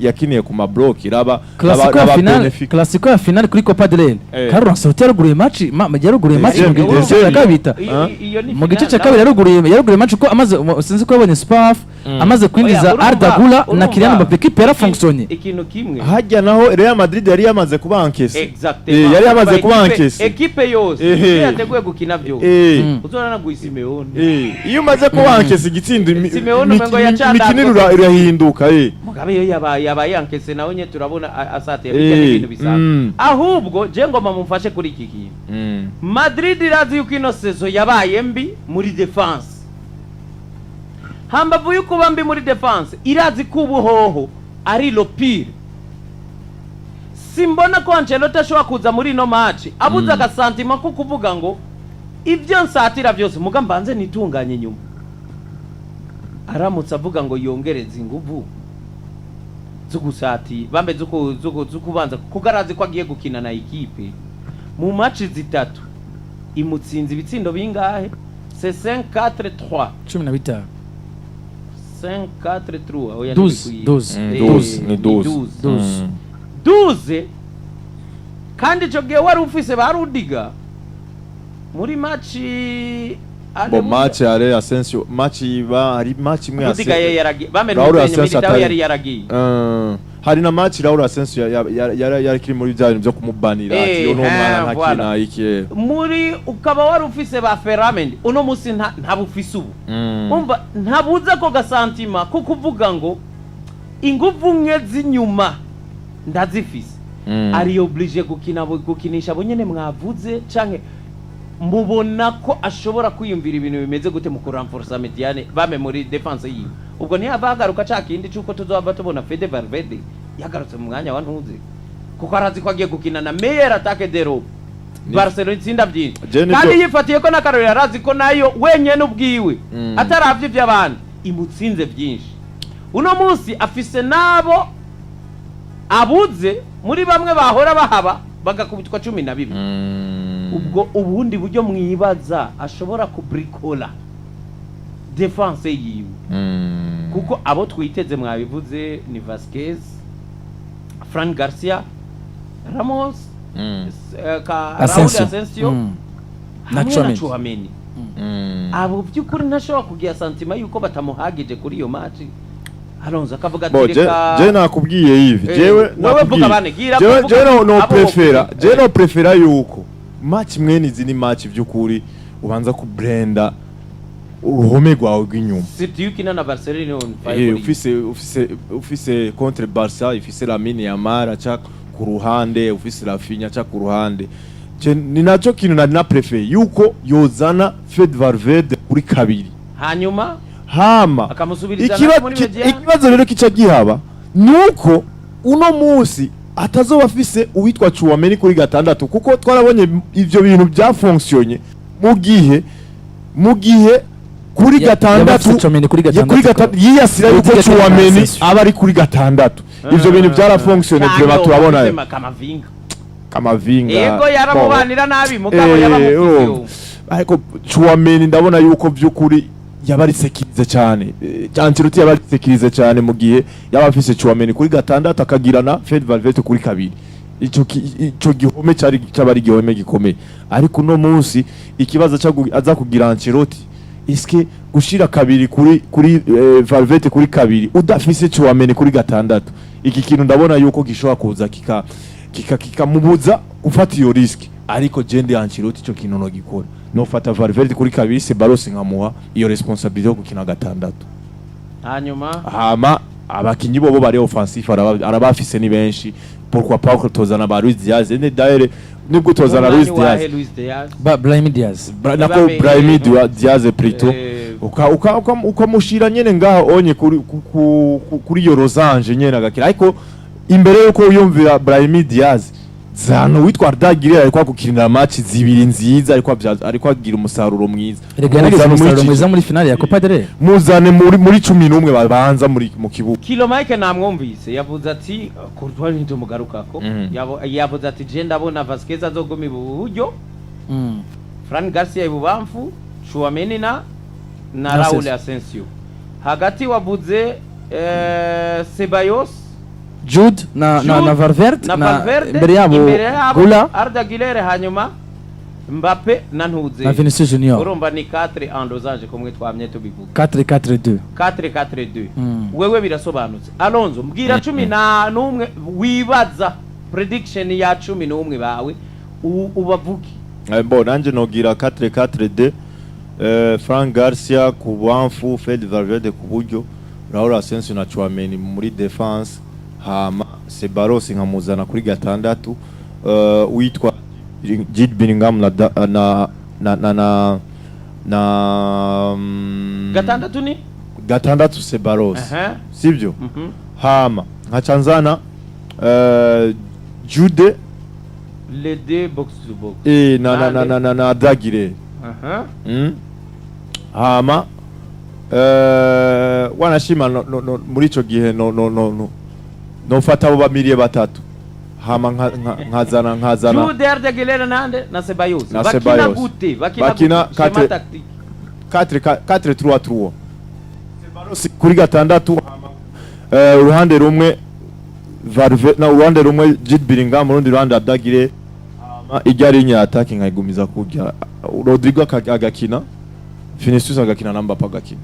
yakiniye ku ma blocs. Raba Clasico ya raba finale, Benfica. Clasico ya finale kuri Copa del Rey, Carlo Ancelotti yaruguruye match, yaruguruye match mu gice cya kabiri. Iyo ni Mu gice cya finale. kabiri yaruguruye match, kuko amaze sinzi ko yabonye super half, amaze kwinjiza Oya, urumva- Arda Güler na urumva Kylian Mbappé, équipe yarafonctionné. Ikintu kimwe. Hajya naho Real Madrid yari yamaze kuba encaissé. Exactement. Yari yamaze kuba Équipe- encaissé. Équipe yose iyo yateguye gukina byose, uzorana na Simeone. Iyo umaze kuba encaissé igitsindo, Simeone umengo yacandazwe. imikinire irahinduka. Mugabe iyo yabaye encaissé, nawe nye turabona asatira bijya n'ibintu bisanzwe. Ahubwo je ngoma mumfashe kuri iki kintu. Madrid irazi yuko ino saison yabaye mbi muri défense. Hambavu yuko kuba mbi muri défense, irazi ko ubuhoho ari le pire. Simbona ko Ancelotti ashobora kuza muri ino match abuze aga sentiment ko kuvuga ngo ibyo nsatira byose muga mbanze nitunganye nyuma. Aramutse avuga ngo yongereze inguvu zo gusati bambe zo kubanza, kuko arazi ko agiye gukina na équipe mu match zitatu imutsinze ibitsindo bingahe? C'est 5 4 3. 15. 5 4 3, oya, 12, ntibikwiye. 12. 12, ni 12. 12. 12. 12. Kandi ico gihe wari ufise ba Rudiger muri match. Bo match ya Asensio, match iba hari match imwe ya Rudiger ye yaragiye bambe Raul n'umusenyi Asensio Militao atari- yari yaragiye. Hari na match Raul Asensio yari kiri muri bya bintu byo kumubanira ati uno mwana ntakina voilà. iki. Muri ukaba wari ufise ba Ferramendi, uno musi ntabufise ubu. Umva, ntabuze ako ga sentiment ko kuvuga ngo inguvu nke z'inyuma ndazifise. Ari obligé gukina gukinisha abo nyene mwavuze, canke mubona ko ashobora kwiyumvira ibintu bimeze gute mu kuramforsa médiane bame muri défense yiwe? Ubwo ntiyava hagaruka ca kindi c'uko tuzohava tubona Fede Valverde yagarutse mu mwanya wa ntuze, kuko arazi ko agiye gukina na meilleure attaque d'Europe, Barcelona itsinda byinshi. Je nivyo- Kandi yifatiye ko n'akarorero, arazi ko nayo wenyene ubwiwe ataravye ivy'abandi imutsinze byinshi. Uno munsi afise n'abo abuze muri bamwe bahora bahaba bagakubitwa 12. Ubwo ubundi buryo mwibaza ashobora kubrikola défense yiwe, kuko abo twiteze mwabivuze ni Vasquez, Fran Garcia, Ramos, ka Raul Asensio. Asensio Na hamwe na Tchouaméni. Tchouaméni. Abo by'ukuri ntashobora kugira sentiment yuko batamuhagije kuri iyo match. Alonso akavuga ati Bo, je reka je nakubwiye Yves, jewe wewe vuga nakubwiye. bane, gira Jewe kuvuga je no abo prefera, wokuvuga. je no prefera yuko match mwene izi ni match by'ukuri ubanza kubrenda uruhome rwawe rw'inyuma. Surtout iyo ukina na Barcelona on fire. Ufise contre Barca, ifise Lamine Yamal aca ku ruhande, ufise Raphinha aca ku ruhande. Je ni naco kintu nari na préféré yuko yozana Fede Valverde kuri kabiri, hanyuma hama akamusubiriza nawe muri médiane. Ikibazo rero kica gihaba nuko uno munsi atazoba afise uwitwa Tchouameni kuri gatandatu, kuko twarabonye ivyo bintu byafonctionye mu gihe kuri Yaba gatandatu afise Tchouameni kuri ya kuri gatandatu. yiyasira yuko Rudiger na Tchouameni Asensio. aba ari kuri gatandatu. Ivyo bintu byarafonctionye vraiment, turabona Kamavinga. Kamavinga. Yego, yaramubanira nabi, mugabo yabamufise. Urumva. Ariko Tchouameni ndabona yuko by'ukuri yabarisekirize cyane. Ancelotti yabarisekirize cyane mu gihe yaba afise Tchouameni kuri gatandatu, akagira na Fede Valverde kuri kabiri. Ico gihome cyari cyaba ari igihome gikomeye. Ariko uno munsi ikibazo aza kugira Ancelotti, eske gushira kabiri kuri Valverde kuri kabiri udafise Tchouameni kuri gatandatu, iki kintu ndabona yuko gishobora kuza kika kika kikamubuza gufata iyo risque. Ariko je ndi Ancelotti, ico kintu no gikora, nofata Valverde kuri kabiri, Ceballos nkamuha iyo responsabilité yo gukina gatandatu. Hanyuma Hama abakinyi bobo bari offensif arabafise ni benshi. Pourquoi pas ko tozana ba Luis Diaz? Ne d'ailleurs nibwo tozana Luis Umwanya wahe? Diaz. Luis Diaz. Brahim Diaz. Nako Mbappe. Brahim Diaz plutôt. Ukamushira nyene ngaho onye kuri kuri iyo losange nyene agakira. Ariko imbere yuko uyumvira Brahim Diaz, zano witwa Arda Güler ariko agukinira match zibiri nziza, ariko ariko agira umusaruro mwiza. Erega yanagize Muzane muri umusaruro mwiza muri finale ya Copa del Rey. Muzane muri 11 babanza muri mu kibuga. Kilo Mike namwumvise yavuze ati Courtois ntitumugarukako. Yavuze ati je ndabona Vasquez azoguma iburyo, Fran Garcia ibubamfu, Tchouameni na Na Raul Asensio. Asensio hagati. Wavuze Ceballos, Jude na Jude Valverde na Valverde imbere yabo imbere yabo Gula Arda Güler, hanyuma Mbappe na Ntuze na Vinicius Junior. Urumva ni 4 en losange kumwe twamye tubivuga. 4-4-2. 4-4-2. Wewe birasobanutse. Alonso, mbwira 11 wibaza, prediction ya 11 bawe ubavuge. Bon, nanje nogira 4-4-2, Fran Garcia ku bamfu, Fede Valverde ku buryo, Raul Asensio na Tchouameni muri défense, hama Ceballos nkamuzana kuri gatandatu, witwa Jude Bellingham na da- na na na na, na Gatandatu ni gatandatu Ceballos. Sibyo? Mhm. Hama nkaca nzana Jude Les deux box to box. Na Arda Güler. Hama wanashima no, muri ico gihe no nofata abo bamiriye batatu, hama nkazana Jude, Arda Güler nande na Ceballos. Na Bakina Ceballos. gute? Bakina Bakina gute? Schéma tactique. 4 4 3 3, Ceballos kuri gatandatu, hama uruhande rumwe Valve na uruhande rumwe Jude Bellingham, urundi ruhande Arda Güler, hama ijya ligne ya attaque nkayigumiza kurya Rodrigo agakina, Vinicius agakina na Mbappe agakina.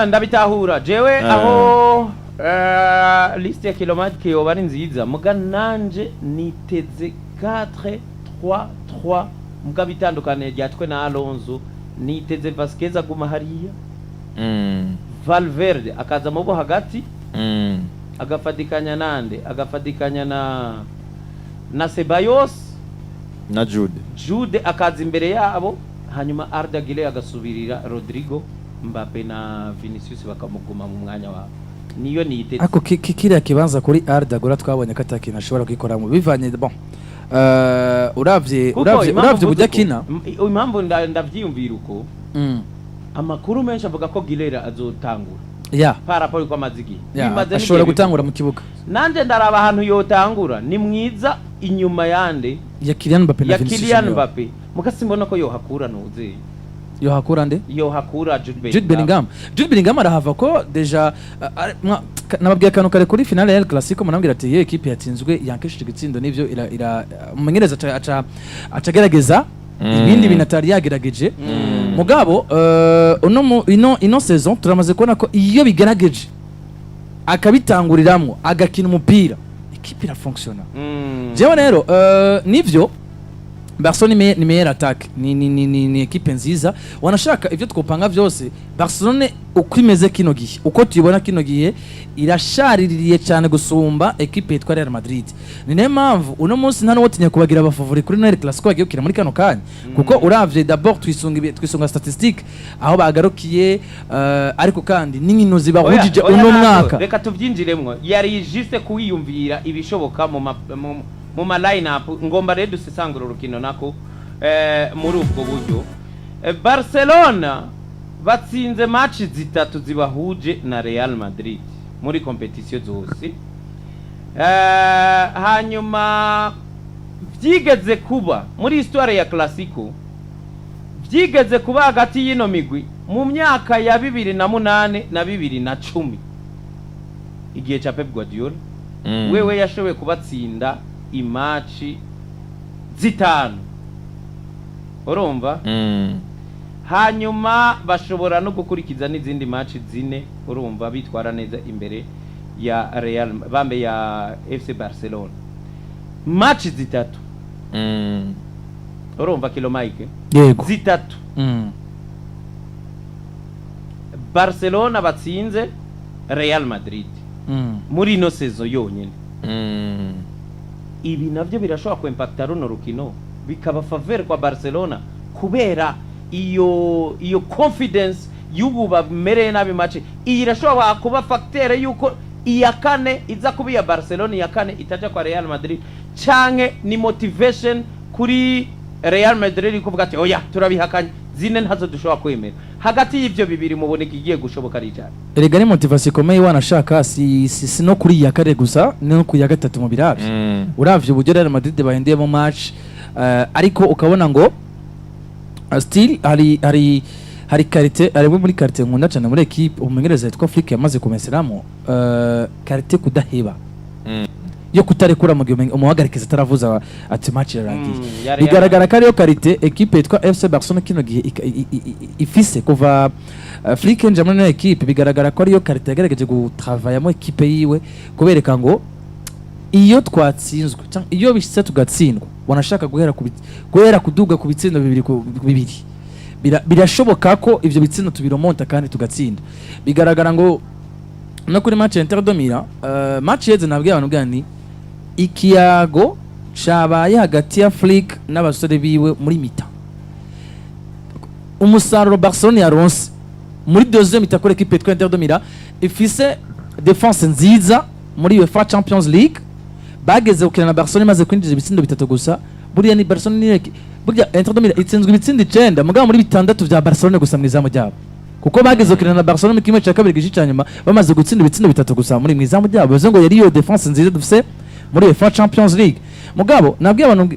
Ndabitahura jewe. Aho liste ya kilomètre yoba ari nziza, muga nanje niteze 4 3 3, muga bitandukaniye rya twe na Alonso. Niteze Vasquez aguma hariya, Valverde akaza mu bo hagati, agafatikanya nande? Agafatikanya na Ceballos Na Jude. Jude akaza imbere yabo, hanyuma Arda Güler agasubirira Rodrigo, Mbappe na Vinicius bakamuguma mu mwanya wabo. Niyo niteze. Ako kiriya kibanza kuri Arda Güler twabonye ko atakintu ashobora kwikoramo bivanye, bon, uravye Kuko uravye impamvu uravye mvuze uburyo uko, akina. Impamvu ndavyiyumvira uko, amakuru menshi avuga ko Güler azotangura par rapport uko amaze igihe. Bimaze ashobora n'igihe. gutangura mu kibuga. Nanje ndaraba ahantu yotangura, ni mwiza inyuma yande? Ya Kylian Mbappe na Ya Vinicius Kylian Junior. Mbappe. Muga simbona ko yohakura nuze. Yohakura nde? Yohakura Jude Bellingham. Jude Bellingham. Jude Bellingham arahava ko déjà nababwiye akantu kare kuri finale ya El Clasico, munambwira ati iyo equipe yatsinzwe yankeshije igitsindo nivyo ira umumenyereza aca agerageza. Ibindi bintu atari yagerageje. Mugabo uno ino saison turamaze kubona ko iyo bigerageje akabitanguriramwo, agakina umupira, équipe irafonctionna. Jewe rero nivyo, Barcelone ni meilleure attaque, ni équipe nziza. Wanashaka ivyo twopanga vyose, Barcelone uko imeze kino gihe, uko tuyibona kino gihe, irashariririye cyane gusumba équipe yitwa Real Madrid. Ni nayo mpamvu uno munsi nta n'uwotinya kubagira abafavori kuri El Clasico bagiye gukina muri kano kanya, kuko uravye d'abord twisunga twisunga statistique aho bagarukiye, ariko kandi n'inkino zibahujije Oya, oya, uno ntabwo. mwaka. Reka tubyinjiremwo, yari juste kuwiyumvira ibishoboka mu ma line up. Ngomba rero dusesangura urukino nako muri ubwo buryo. Barcelona batsinze match zitatu zibahuje na Real Madrid muri compétition zose. Hanyuma vyigeze kuba muri histoire ya Clasico, vyigeze kuba hagati y'ino migwi mu myaka ya 2008 na 2010, igihe ca Pep Guardiola. Wewe yashoboye kubatsinda imatch zitanu, urumva? Hanyuma bashobora no gukurikiza n'izindi match zine, urumva, bitwara neza imbere ya Real, bambe ya FC Barcelona, match zitatu. Urumva, Kilo Mike? Yego. Zitatu Barcelona batsinze Real Madrid muri ino saison yonyene. Ibi navyo birashobora kwimpacta runo rukino, bikaba faveur kwa Barcelona kubera iyo confidence y'ubu bamereye nabi. Match iyi irashobora kuba facteur yuko iya kane iza kuba iya Barcelona, iya kane itaja kwa Real Madrid, canke ni motivation kuri Real Madrid kuvuga ati: "Oya, turabihakanye, zine ntazo dushobora kwemera." Hagati y'ivyo bibiri muboneka igiye gushoboka ari ijana? Erega ni motivation ikomeye. Wanashaka si no kuri iya kane gusa, ni no ku ya gatatu mu biravye. Uravye uburyo Real Madrid bahinduyemo match, ariko ukabona ngo still hari qualité, harimo muri qualité nkunda cyane muri équipe umumenyereza yitwa Flick yamaze kumeseramo, qualité kudaheba, yo kutarekura mu gihe umuhagarikizi ataravuza ati match irarangiye. Ya Real. Bigaragara ko ariyo qualité équipe yitwa FC Barcelona kino gihe ifise kuva Flick yinjira muri ino équipe. Bigaragara ko ariyo qualité yagerageje gutravayamo équipe yiwe, kubereka ngo iyo twatsinzwe cyangwa iyo bishitse tugatsindwa, wanashaka guhera kuduga ku bitsindo bibiri ku bibiri, birashoboka ko ivyo bitsindo tubiromonta kandi tugatsinda. Bigaragara ngo no kuri match ya Inter de Milan, match yeze, nabwiye abantu bwa ni ikiyago cabaye hagati ya Flick n'abasore biwe muri mi-temps. Umusaruro Barcelona yaronse muri deuxième mi-temps kuri équipe yitwa Inter de Milan ifise défense nziza muri UEFA Champions League, bageze gukina na Barcelona imaze kwinjiza ibitsindo bitatu gusa. Buriya ni Barcelona ni burya Inter de Milan itsinzwe ibitsindo icenda, mugabo muri bitandatu vya Barcelona gusa mu izamu ryabo, kuko bageze gukina na Barcelona mu kimwe cya kabiri gice cya nyuma bamaze gutsinda ibitsindo bitatu gusa muri mu izamu ryabo. Bivuze ngo yari iyo défense nziza dufise muri UEFA Champions League. Mugabo nabwiye abantu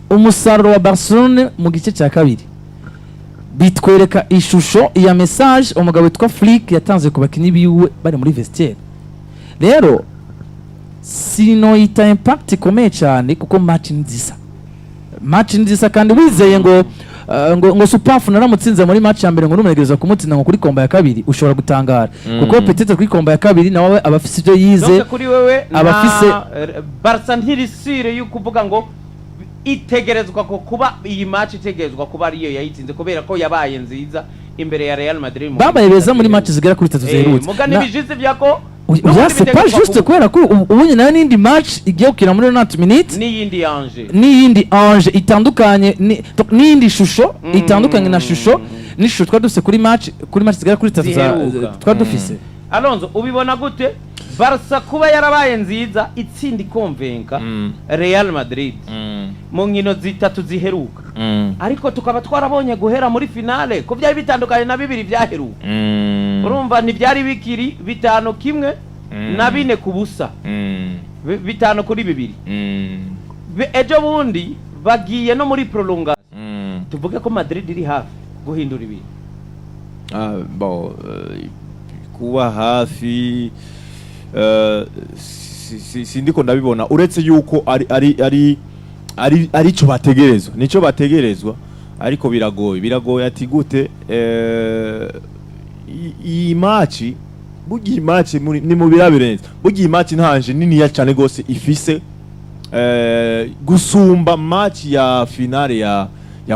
umusaruro wa Barcelona mu gice cya kabiri bitwereka ishusho ya message umugabo witwa Flick yatanze ku bakinyi biwe bari muri vestiaire. Rero sinoyita impact ikomeye cyane, kuko match ni nziza, match ni nziza, kandi wizeye ngo ngo Supafu naramutsinze muri match ya mbere, ngo numuregereza kumutsinda ngo kuri combat ya kabiri, ushobora gutangara, kuko peut-être kuri combat ya kabiri nawe aba afise ibyo yize. Donc kuri wewe abafise- na Barca ntirisire yo kuvuga ngo itegerezwa ko kuba iyi match itegerezwa kuba ariyo yayitsinze kubera ko yabaye nziza imbere ya Real Madrid mu Babaye beza muri match zigera kuri tatu ziherutse. Mugani bijize vyako. Oya, c'est pas juste, kubera ko ubunye nayo n'indi match igiye gukina muri 90 minutes n'iyindi yanje n'iyindi ange itandukanye, n'iyindi shusho itandukanye na shusho n'ishusho twari dufise kuri match zigera kuri tatu Ziheruka. twari dufise. Alonso, ubibona gute Barca kuba yarabaye nziza, itsinda ikonvenka Real Madrid mu nkino zitatu ziheruka, ariko tukaba twarabonye guhera muri finale ko byari bitandukanye na bibiri byaheruka? Urumva ntibyari bikiri 5-1 na 4-0, 5-2. Ejo bundi bagiye no muri prolongation. Tuvuge ko Madrid iri hafi guhindura ibintu? Ah, bon, kuba hafi sindiko ndabibona, uretse yuko ari Ari arico bategerezwa, nico bategerezwa, ariko biragoye, biragoye. Ati gute? Iyi match, burya iyi match ni mu birabirenze. Burya iyi match ntanje niniya cyane gose ifise gusumba match ya finale ya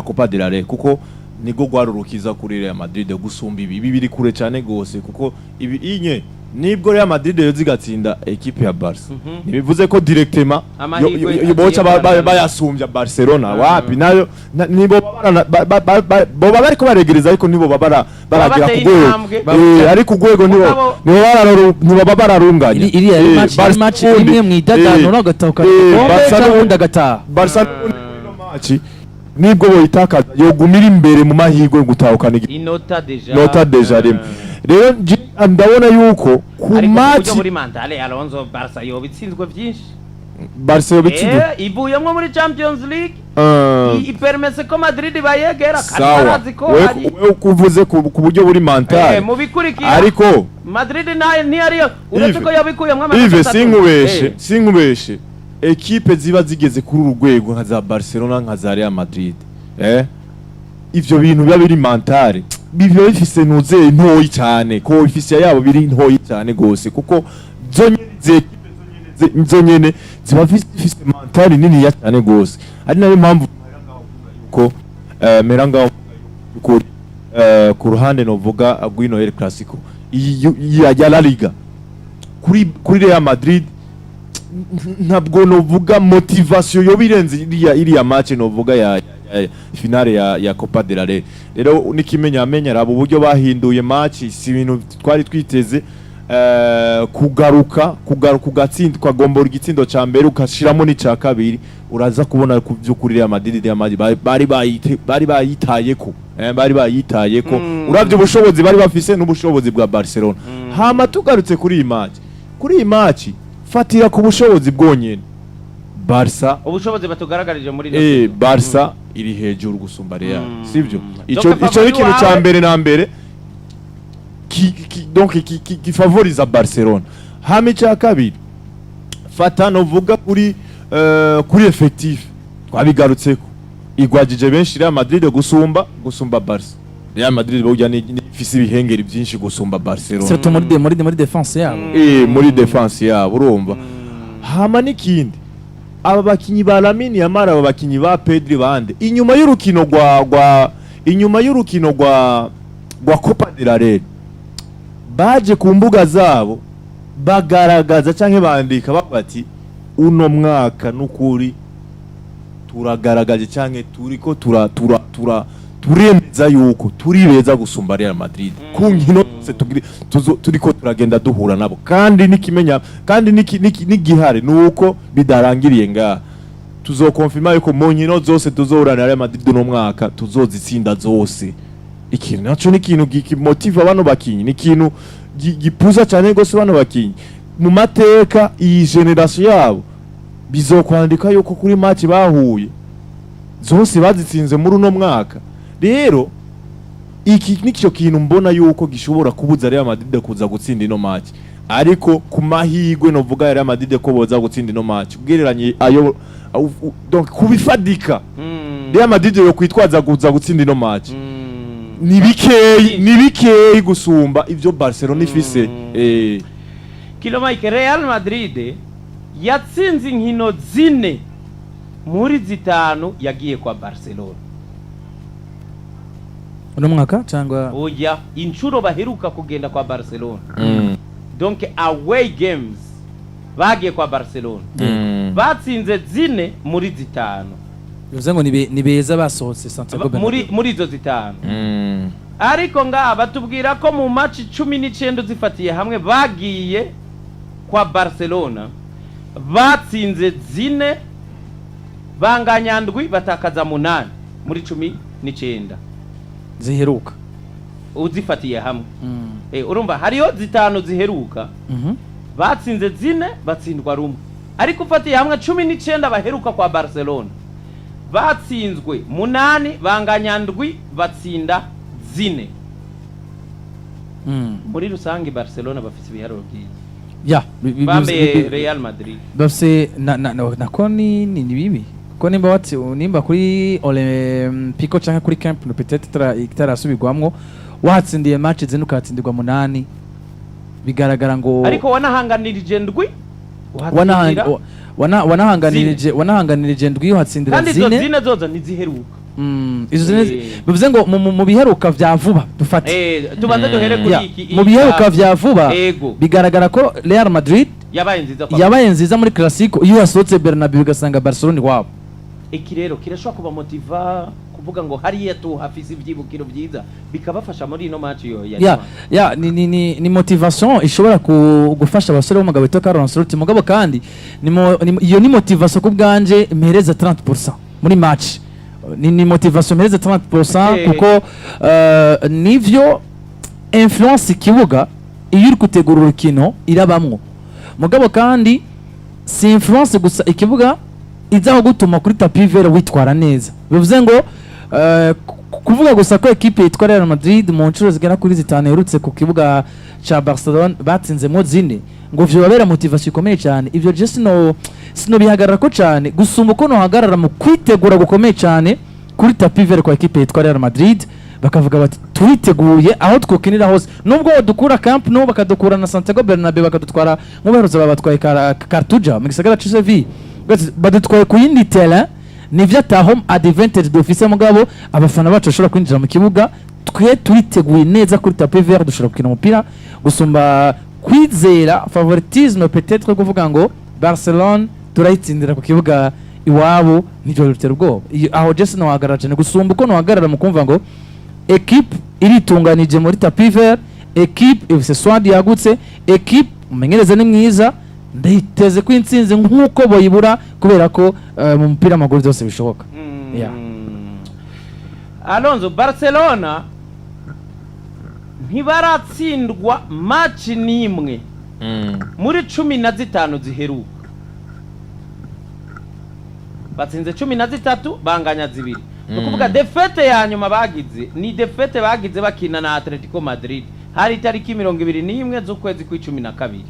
Copa del Rey, kuko nigo rwarurukiza kuri Real Madrid gusumba ibi. Ibi biri kure cyane gose, kuko ibi inye nibwo Real Madrid yoza igatsinda equipe ya Barca, ntibivuze ko directement Amahirwe agiye boca kubanza. bayasumbya Barcelona. Wapi nayo nibo boba bariko baregereza, ariko nibo baba baragera bateye ku rwego. intambwe. Ariko urwego nibo nibo baba bararunganya. Iriya yari match, yari Barca match n'ubundi, imwe mu idadanura, ugatahukana igikombe Barca cyangwa n'ubundi- ubundi agataha. Barca n'ubundi muri ino match nibwo boyitakaza, yogumira imbere mu mahirwe yo gutahukana inota déjà. Nota déjà rimwe. Rero ndabona yuko ku Ariko ku match buryo muri mentale, Alonso, Barca yoba itsinzwe byinshi. Barca yobitsinze. Ivuyemwo muri Champions League, ipermese ko Madrid bayegera kandi Sawa. barazi ko Wewe hari wewe kuvuze ku buryo buri mentale. Mu bikurikira Ariko Madrid nayo ntiyariyo, uretse Yves, ko yabikuyemwo amanota Yves, atatu. sinkubeshe, sinkubeshe, ekipe ziba zigeze kuri uru rwego nka za Barcelona, nka za Real Madrid, ivyo bintu biba biri mentale, biba bifise ntuze ntoyi cyane ko ifise yabo biri ntoyi cyane gose, kuko zo nyene izi ekipe zo nyene ziba zifise mentale niniya cyane gose. Ari nayo mpamvu ko mera ngaho yuko ku ruhande novuga rw'ino El Clasico iyi ya La Liga, kuri Real Madrid ntabwo novuga motivation yoba irenze iriya match novuga ya finale ya Copa del Rey. Rero nikimenya amenya raba uburyo bahinduye match, si ibintu twari twiteze. Kugaruka ugatsinda, ukagombora igitsindo ca mbere, ukashiramo n'ica kabiri, uraza kubona ku by'ukuri Real Madrid bari bayitayeko, bari bayitayeko. Uravye ubushobozi bari bafise n'ubushobozi bwa Barcelona. Hama tugarutse kuri iyi match, fatira ku bushobozi bwonyene, Barca Ubushobozi batugaragarije muri ino saison. Barca iri hejuru gusumba Real, sivyo? Ico Donc, ico ni favori ikintu ca wawe? mbere na mbere donc gifavoriza Barcelona. Hama icya kabiri, fata novuga kuri effectif, twabigarutseko, igwajije benshi Real Madrid gusumba Barca. Real Madrid burya ni ifise ibihengeri byinshi gusumba Barcelona. Surtout muri défense yabo. Muri défense yabo, urumva. Hama n'ikindi, aba bakinyi ba Lamine Yamal, aba bakinyi ba Pedri, bande inyuma y'urukino rwa inyuma y'urukino rwa Copa del Rey, baje ku mbuga zabo bagaragaza canke bandika bavuga ati: "Uno mwaka n'ukuri turagaragaje canke turiko tura tura tura turemeza yuko turi beza gusumba Real Madrid ku nkino zose turiko turagenda duhura nabo." Kandi nikimenya kandi nigihari nuko bidarangiriye ngaha, tuzokonfirma yuko mu nkino zose tuzohura na Real Madrid uno mwaka tuzozitsinda zose. Ikintu naco ni ikintu gimotiva bano bakinyi, ni ikintu gipuza cyane gose bano bakinyi mu mateka. Iyi génération yabo bizokwandika yuko kuri match bahuye zose bazitsinze muri uno mwaka. Rero iki nicyo kintu mbona yuko gishobora kubuza Real Madrid kuza gutsinda ino match. Ariko ku mahirwe novuga ya Real Madrid ko boza gutsinda ino match, ugereranye ayo donc kubifadika, Real Madrid yo kwitwaza kuza gutsinda ino match ni bikeyi gusumba ivyo Barcelona ifise. Kilo Mike, Real Madrid yatsinze inkino zine muri zitanu yagiye kwa Barcelona. Uno mwaka cyangwa? Oya, inshuro baheruka kugenda kwa Barcelona, donc away games bagiye kwa Barcelona, batsinze zine muri zitanu. Bivuze ngo ni beza basohotse Santiago Bernabeu. Muri izo zitanu. Ariko ngaha batubwira ko mu match 19 zifatiye hamwe bagiye kwa Barcelona, batsinze zine, banganya ndwi, batakaza munani muri 19 ziheruka. Uzifatiye hamwe. Urumva hariho zitanu ziheruka, batsinze zine, batsindwa rumwe. Ariko ufatiye hamwe 19 baheruka kwa Barcelona, batsinzwe munani, banganya ndwi, batsinda zine. Muri rusange Barcelona bafite ibiharuro byiza. Ya, Bambaye Real Real Madrid. Bafise na nako ni bibi. Kuko nimba wati nimba kuri Olympico canke kuri Camp Nou, peut-être itarasubirwamwo, watsindiye match zine ukahatsindirwa munani, bigaragara ngo Ariko wanahanganirije ndwi, uhatsindira. Wanahanganirije ndwi, uhatsindira Kandi izo zine. zine zozo ntiziheruka. Izo zine bivuze ngo mu biheruka vya vuba dufate. Tubanze duhere kuri iki. Mu biheruka vya vuba, bigaragara ko Real Madrid yabaye nziza kwa yabaye nziza muri Clasico iyo yasohotse Bernabeu ugasanga Barcelona iwabo. Iki rero kirashobora kubamotiva kuvuga ngo hariya tuhafise ivyibukiro vyiza, bikabafasha muri ino match yo ya Ya, ya, ni motivation ishobora gufasha abasore b'umugabo witwa Carlo Ancelotti. Mugabo kandi iyo ni motivation ku bwanje mpereza 30% muri match, ni motivation mpereza 30%, kuko nivyo influence ikibuga iyo uri gutegura urukino irabamwo. Mugabo kandi si influence gusa ikibuga izaho gutuma kuri tapis vert witwara neza. Bivuze ngo kuvuga gusa ko ekipe yitwa Real Madrid mu nshuro zigera kuri zitanu iherutse ku kibuga ca Barcelona batsinzemo zine, ngo vyobabera motivation ikomeye cyane, ivyo je sino bihagarara ko cyane gusumba uko nohagarara mu kwitegura gukomeye cyane kuri tapis vert kwa ekipe yitwa Real Madrid, bakavuga bati turiteguye aho twokinira hose, nubwo dukura Camp Nou, bakadukura na Santiago Bernabeu, bakadutwara nk'ubuherutse babatwaye Cartuja mu gisagara ca Seville. Badutwaye ku yindi terrain, nivyo ata home advantage dufise, mugabo abafana bacu bashobora kwinjira mu kibuga, twe turiteguye neza kuri tapis vert, dushobora gukina umupira gusumba kwizera favoritisme peut-être kuvuga ngo Barcelone turayitsindira ku kibuga iwabo. Nivyo bitera ubwoba. Aho je sinohagarara cyane gusumba uko nohagarara mu kumva ngo equipe iritunganije muri tapis vert, equipe ifise squad yagutse, equipe umumenyereza ni mwiza, ndayiteze ko intsinzi nk'uko boyibura, kubera ko mu mupira w'amaguru byose bishoboka. Yeah. Alonso, Barcelona ntibaratsindwa match n'imwe muri 15 ziheruka. Batsinze 13, banganya zibiri. Ni ukuvuga défaite ya nyuma bagize ni défaite bagize bakina na Atletico Madrid, hari itariki 21 z'ukwezi kw'icumi na kabiri.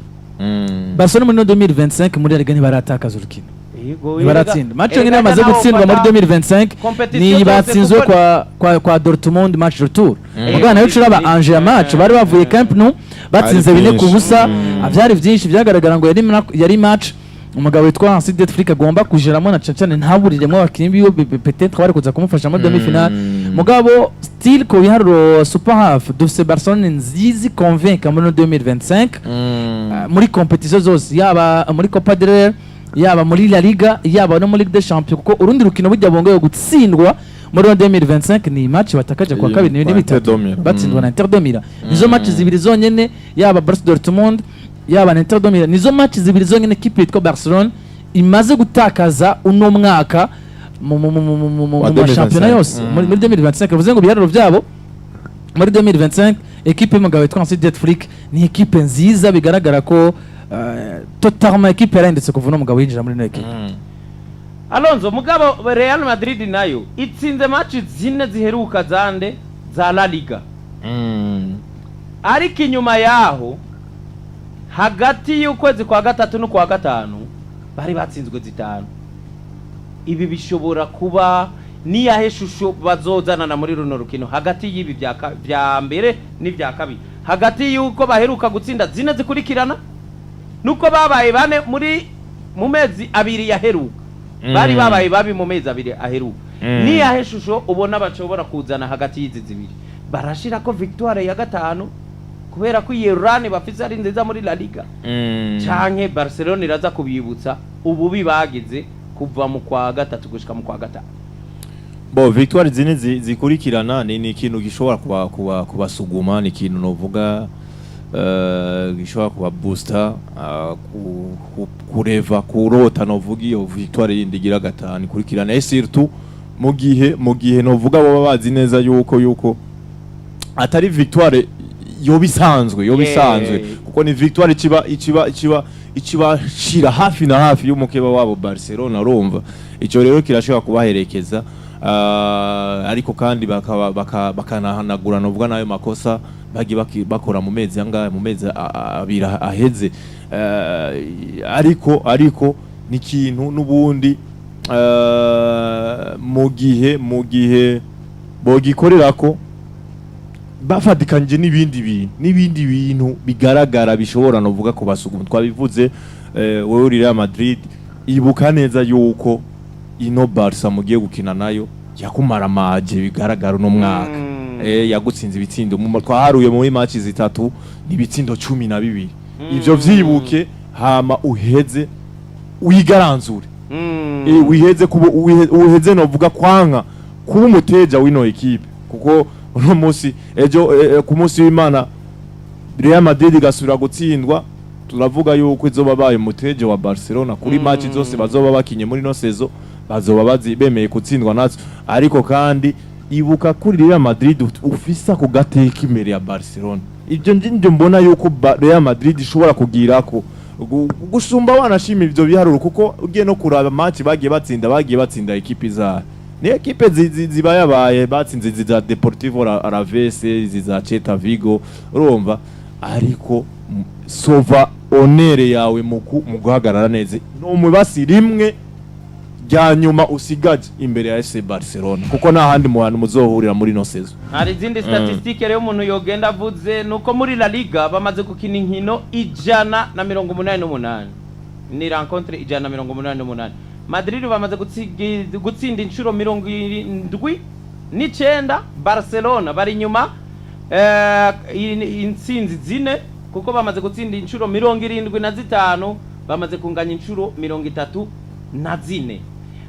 Barcelona muri no 2025 muri La Liga ntibaratakaza urukino. Yego, Ntibaratsinda match yonyine erega bamaze naho gutsindwa muri ufata 2025 competition ni zose batsinzwe kwa Dortmund match retour. Mugabo nayo curaba enjeu ya match, bari bavuye Camp Nou batsinze Ari bine ku byinshi. busa. Vyari byinshi, byagaragara ngo yari match umugabo witwa Hansi Flick agomba kujeramo, na cane cane ntaburiremo abakinyi biwe, peut-être bari kuza kumufasha muri demi finale. Mugabo still ku biharuro super half dufise Barcelona nziza convainca muri 2025, muri competition zose, yaba muri Copa del Rey, yaba muri La Liga, yaba no muri Ligue des Champions, kuko urundi rukino burya bongeye gutsindwa muri 2025 ni match batakaje kwa Iyo, kabiri kwa n'ibitatu Inter de Milan. batsindwa na Inter de Milan. Nizo match zibiri zonyene, yaba Borussia Dortmund, yaba na Inter de Milan, nizo match zibiri zonyene equipe yitwa Barcelona imaze gutakaza uno mwaka mu Wa mashampiyona 2025. yose muri 2025. Bivuze ngo ibiharuro byabo muri 2025, equipe y'umugabo witwa Hansi Flick ni equipe nziza, bigaragara ko totalement equipe yarahindutse kuva uno mugabo yinjira muri ino equipe. Alonso, mugabo Real Madrid nayo itsinze match zine ziheruka zande za La Liga, ariko inyuma yaho hagati y'ukwezi kwa gatatu n'ukwa gatanu bari batsinzwe zitanu. Ibi bishobora kuba niyahe shusho bazozanana muri runo rukino hagati y'ibi vya mbere n'ibya kabiri, hagati y'uko baheruka gutsinda zine zikurikirana nuko babaye bane muri mu mezi abiri yaheruka, bari babaye babi mu mezi abiri aheruka? Niyahe shusho ubona bashobora kuzana hagati y'izi zibiri? Barashira ko victoire ya gatanu kubera ko iyi run bafise ari nziza muri La Liga, canke Barcelona iraza kubibutsa ububi bagize kuva mu kwa gatatu gushika mu kwa gatanu? Bo victoire zine zikurikirana ni ikintu gishobora kuba kubasuguma, ni ikintu novuga gishobora kuba booster, kureva kurota novuga iyo victoire yindi igira gatanu ikurikirana, et surtout mu gihe novuga baba bazi neza yuko atari victoire yoba isanzwe, yoba isanzwe, kuko ni victoire ikiba ikibashira hafi na hafi y'umukeba wabo Barcelona. Urumva ico rero kirashobora kubaherekeza, ariko kandi bakanahanagura novuga nayo makosa bagiye bakora mu mezi angahe, mu mezi abiri aheze. Ariko ni ikintu n'ubundi. Mu gihe bogikorerako bafatikanije n'ibindi bintu bigaragara bishobora novuga kubasuguma. Twabivuze, wewe uri Real Madrid, ibuka neza yuko ino Barca mugiye gukina nayo yakumara maje bigaragara uno mwaka. Yagutsinze ibitsindo mu twaharuye muri match zitatu ni ibitsindo 12. Ivyo vyibuke, hama uheze wigaranzure. Wiheze kuba uheze novuga kwanka kuba umuteja w'ino ekipe, kuko uno munsi ejo ku munsi w'Imana Real Madrid igasubira gutsindwa, turavuga yuko izoba baye umuteje wa Barcelona kuri match zose bazoba bakinye muri no saison, bazoba bazi bemeye gutsindwa nazo. Ariko kandi ibuka kuri Real Madrid ufise ako gateka imbere ya Barcelona. Ibyo ndivyo mbona yuko Real Madrid ishobora kugirako gusumba wanashima ivyo biharuro, kuko ugiye no kuraba match bagiye batsinda ekipi zayo ni ekipe ziba yabaye batsinze izi za Deportivo Alaves, izi za Celta Vigo, urumva. Ariko sova honneur yawe mu guhagarara neza no mu basi rimwe rya nyuma usigaje imbere ya FC Barcelona, kuko nta handi mu hantu muzohurira muri no saison. Hari izindi statistique rero umuntu yogenda avuze, nuko muri La Liga bamaze gukina inkino 188, ni rencontre 188. Madrid bamaze gutsinda inshuro 79, Barcelona bari inyuma intsinzi zine, kuko bamaze gutsinda inshuro 75, bamaze kunganya inshuro 34.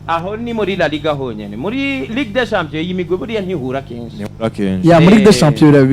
Aho ni muri La Liga honyene. Muri Ligue des Champions iyi migwi buriya ntihura kenshi. Ntihura kenshi. Ya, muri Ligue des Champions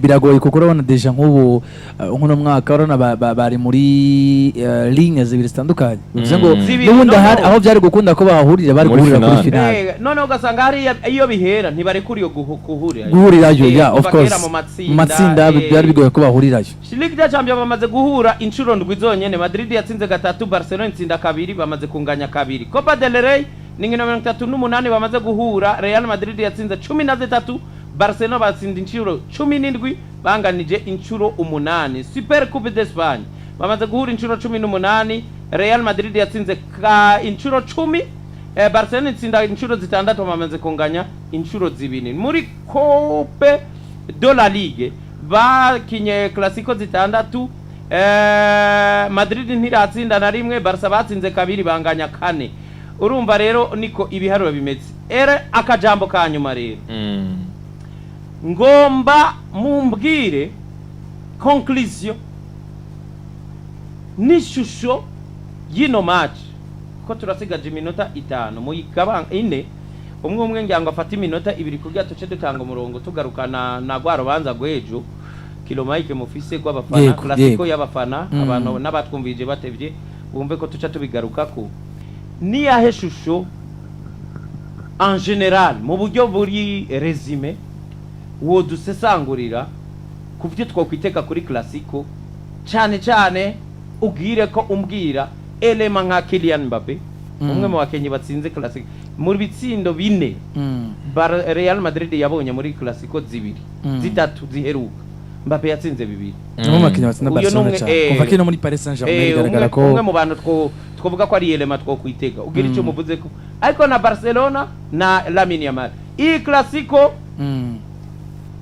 biragoye, kuko urabona déjà nk'ubu nk'uno mwaka urabona bari muri ligne zibiri zitandukanye, bivuze ngo Zibiri, n'ubundi no, ahari no. aho byari gukunda ko bahahurira bari Muri guhurira kuri finale. finale. Noneho ugasanga hariya iyo bihera ntibarekura iyo guhurirayo. Guhurirayo, ya, of kuva course. kera mu matsinda, Mu matsinda byari bigoye ko bahurirayo. Ligue des Champions bamaze guhura inshuro ndwi zonyene. Madrid yatsinze gatatu, Barcelona itsinda kabiri, bamaze kunganya kabiri. Copa del Rey ni inkino 38 bamaze guhura. Real Madrid yatsinze 13, Barcelona batsinda inshuro 17, banganije inshuro umunani. Super Coupe d'Espagne bamaze guhura inshuro 18, Real Madrid yatsinze ka inshuro 10, Barcelona itsinda inshuro zitandatu, bamaze kunganya inshuro zibiri. Muri Coupe de la Ligue bakinye Clasico zitandatu, Madrid ntiratsinda na rimwe, Barca batsinze kabiri, banganya kane. Urumva rero niko ibiharuro bimeze. Ere akajambo ka nyuma rero, ngomba mumbwire conclusion n'ishusho y'ino match, ko turasigaje iminota 5, muyigaba ine, umwe umwe ngira ngo afate iminota 2 kugira tuce dutanga umurongo, tugarukana na rwa rubanza rw'ejo kilomayike mufise rw'abafana. Yego, Clasico yego. y'abafana. Abantu n'abatwumvije batevye bumve ko tuca tubigarukako. Niyahe shusho en général, mu buryo buri résumé, wodusesangurira ku byo twakwiteka kuri Clasico, cyane cyane ubwire ko umbwira élément nka Kylian Mbappé, umwe mu bakinnyi batsinze Clasico mu bitsindo bine Real Madrid yabonye muri Clasico zibiri, zitatu ziheruka, Mbappé yatsinze bibiri. Ni mu bakinnyi batsinda Uyo Barcelona numwe, cyane kuva kino muri Paris Saint-Germain, bigaragara ko umwe mu bantu twovuga ko ari élément twokwitega, ugira icyo muvuze ko ariko na Barcelona na Lamine Yamal, iyi Clasico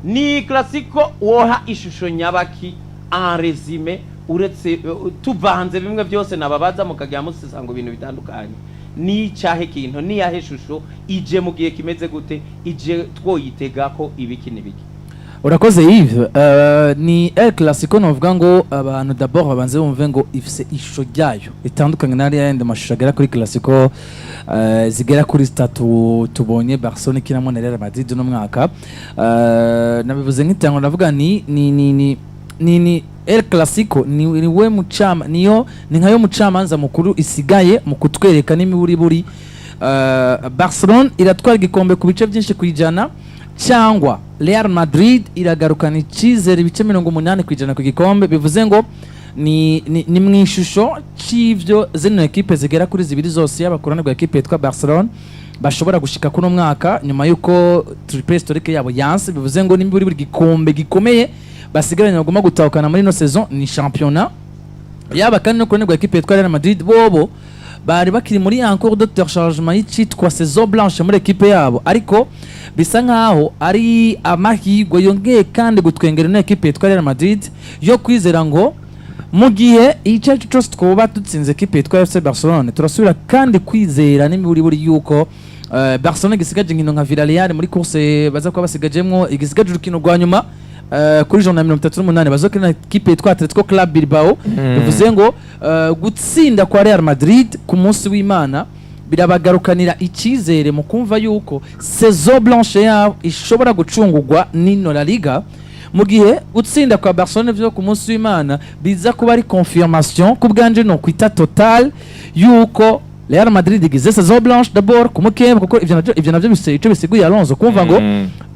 ni Clasico woha ishusho nyabaki en résumé, uretse tuvanze bimwe byose nababaza mukagira musesanga ibintu bitandukanye? Ni icahe kintu, ni yahe shusho, ije mu gihe kimeze gute, ije twoyitega ko ibiki n'ibiki? Urakoze Yves. Ni El Clasico novuga ngo abantu d'abord babanze bumve ngo ifise ishusho ryayo itandukanye n'ariya yandi mashusho agera kuri Clasico zigera kuri zitatu tubonye Barcelona ikinamo na Real Madrid uno mwaka. Nabivuze nk'itango, ndavuga ni El Clasico ni we mucama niyo ni nkayo mucamanza mukuru isigaye mu kutwereka n'imiburiburi Barcelona iratwara igikombe ku bice byinshi ku ijana, cyangwa Real Madrid iragarukana icyizere ibice 80% ku gikombe. Bivuze ngo ni mu ishusho c'ivyo zino ekipe zigera kuri zibiri zose, yaba ku ruhande rwa ekipe yitwa Barcelona bashobora gushika kuno mwaka nyuma y'uko triplé historique yabo yanse. Bivuze ngo nimba buri gikombe gikomeye basigaranye bagomba gutahukana muri ino saison ni championnat, yaba kandi no ku ruhande rwa ekipe yitwa Real Madrid bobo Bari bakiri muri en cours de rechargement y'icitwa saison blanche muri ekipe yabo, ariko bisa nkaho ari amahirwe yongeye kandi gutwengera ino ekipe yitwa Real Madrid yo kwizera ngo mu gihe icyo ari cyo cyose twoba dutsinze ekipe yitwa FC Barcelone, turasubira kandi kwizera n'imiburiburi yuko Barcelona igisigaje inkino nka Villarreal muri course baza kuba basigajemwo, igisigaje urukino rwa nyuma kuri journée ya 38 bazokina na ekipe yitwa Atletico Club Bilbao. Bivuze ngo gutsinda kwa Real Madrid ku munsi w'Imana birabagarukanira icyizere mu kumva yuko saison blanche yabo ishobora gucungurwa n'ino La Liga, mu gihe gutsinda kwa Barcelona vyo ku munsi w'Imana biza kuba ari confirmation ku bwanje no kwita total yuko Real Madrid igize saison blanche d'abord ku mukeba, kuko ivyo navyo bise ico bisiguye Alonso kumva ngo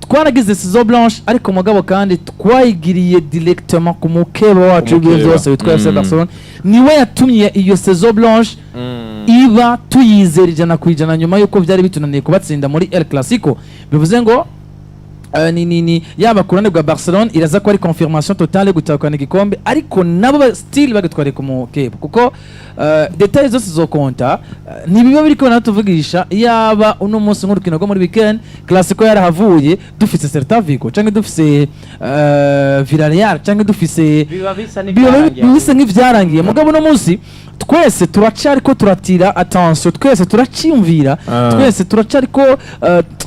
twaragize saison blanche, ariko mugabo kandi twayigiriye directement ku mukeba wacu w'ibihe Mukeba. byose witwa FC Barcelona, niwe yatumye iyo saison blanche iba tuyizera 100% nyuma y'uko byari bitunaniye kubatsinda muri El Clasico. Bivuze ngo ni yaba ku ruhande rwa Barcelona iraza ko ari confirmation totale yo gutahukana igikombe, ariko nabo still bagitwariye ku mukeba, kuko détails zose zokonta. Ntibiba biriko banatuvugisha yaba uno munsi nk'urukino rwo muri weekend Clasico yarahavuye dufise Celta Vigo canke dufise Villarreal canke dufise Biba bisa biba n'ibyarangiye. bisa nk'ivyarangiye. Mugabo uno munsi twese turacariko turatira attention, twese turaciyumvira, twese turacariko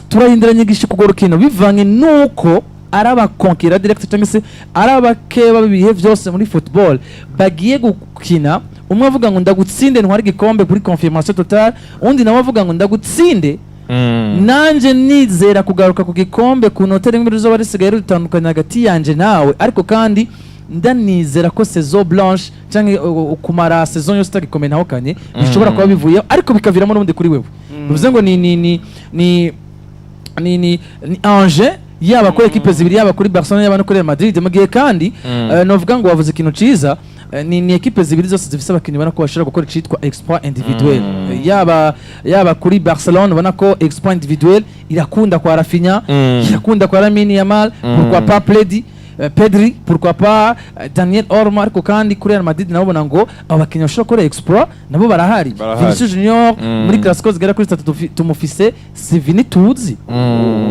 turahinduranya igisha kugwo rukino bivanye nuko ari aba concurrents direct cyangwa se ari abakeba b'ibihe byose muri football bagiye gukina, umwe avuga ngo ndagutsinde ntware igikombe kuri confirmation totale, undi nawe avuga ngo ndagutsinde nanje nizera kugaruka ku gikombe ku nota rimwe rizoba risigaye rutandukanye hagati yanje nawe, ariko kandi ndanizera ko saison blanche cyangwa kumara saison yose utagikomeye ntawukanye bishobora kuba bivuyeho, ariko bikaviramo n'ubundi kuri wewe. Bivuze ngo ni enjeu yaba kuri ekipe zibiri, yaba kuri Barcelona, yaba no kuri Real Madrid. Mu gihe kandi novuga ngo wavuze ikintu ciza, ni ekipe zibiri zose zifise abakinnyi ubona ko bashobora gukora icitwa exploit individuel. Yaba kuri Barcelona ubona ko exploit individuel irakunda kwa Raphinha, irakunda kwa Lamine Yamal, pourquoi pas Pedri, pourquoi pas Daniel Olmo. Ariko kandi kuri Real Madrid nabo ubona ngo abo bakinnyi bashobora gukora exploit nabo barahari. Barahari. Vinicius Junior muri Clasico zigera kuri zitatu tumufise, si Vini tuzi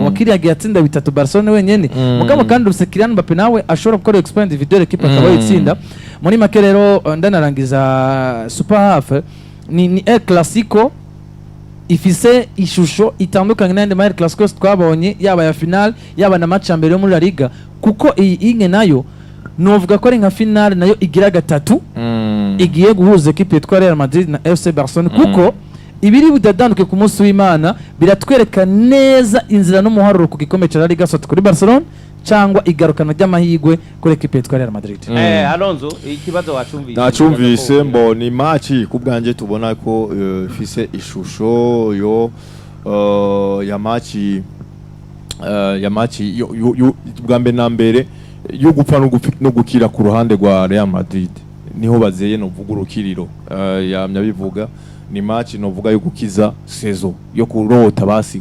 wakiriya gihe atsinda bitatu Barcelona wenyene. Mugabo kandi ufise Kylian Mbappe nawe ashobora gukora exploit individuel equipe akaba yitsinda. Muri make rero ndanarangiza super half, ni El Clasico ifise ishusho itandukanye n'ayandi ma El Clasico yose twabonye, yaba ya final, yaba na match ya mbere yo muri La Liga, kuko iyi inge nayo novuga ko ari nka finale nayo igira gatatu igiye guhuza ekipe yitwa Real Madrid na FC Barcelona, kuko ibiri budadanduke ku munsi w'Imana biratwereka neza inzira n'umuharuro ku gikombe cya La Liga, soit kuri Barcelona cyangwa igarukana ry'amahirwe kuri ekipe yitwa Real Madrid. Alonso, ikibazo wacumvise? Nacumvise. Mbo ni match ku bwanjye tubona ko ifise ishusho yo ya match bwa mbere na mbere yo gupfa no gukira ku ruhande rwa Real Madrid, niho bazeye novuga urukiriro. Yamya bivuga ni match novuga yo gukiza saison, yo kurota basi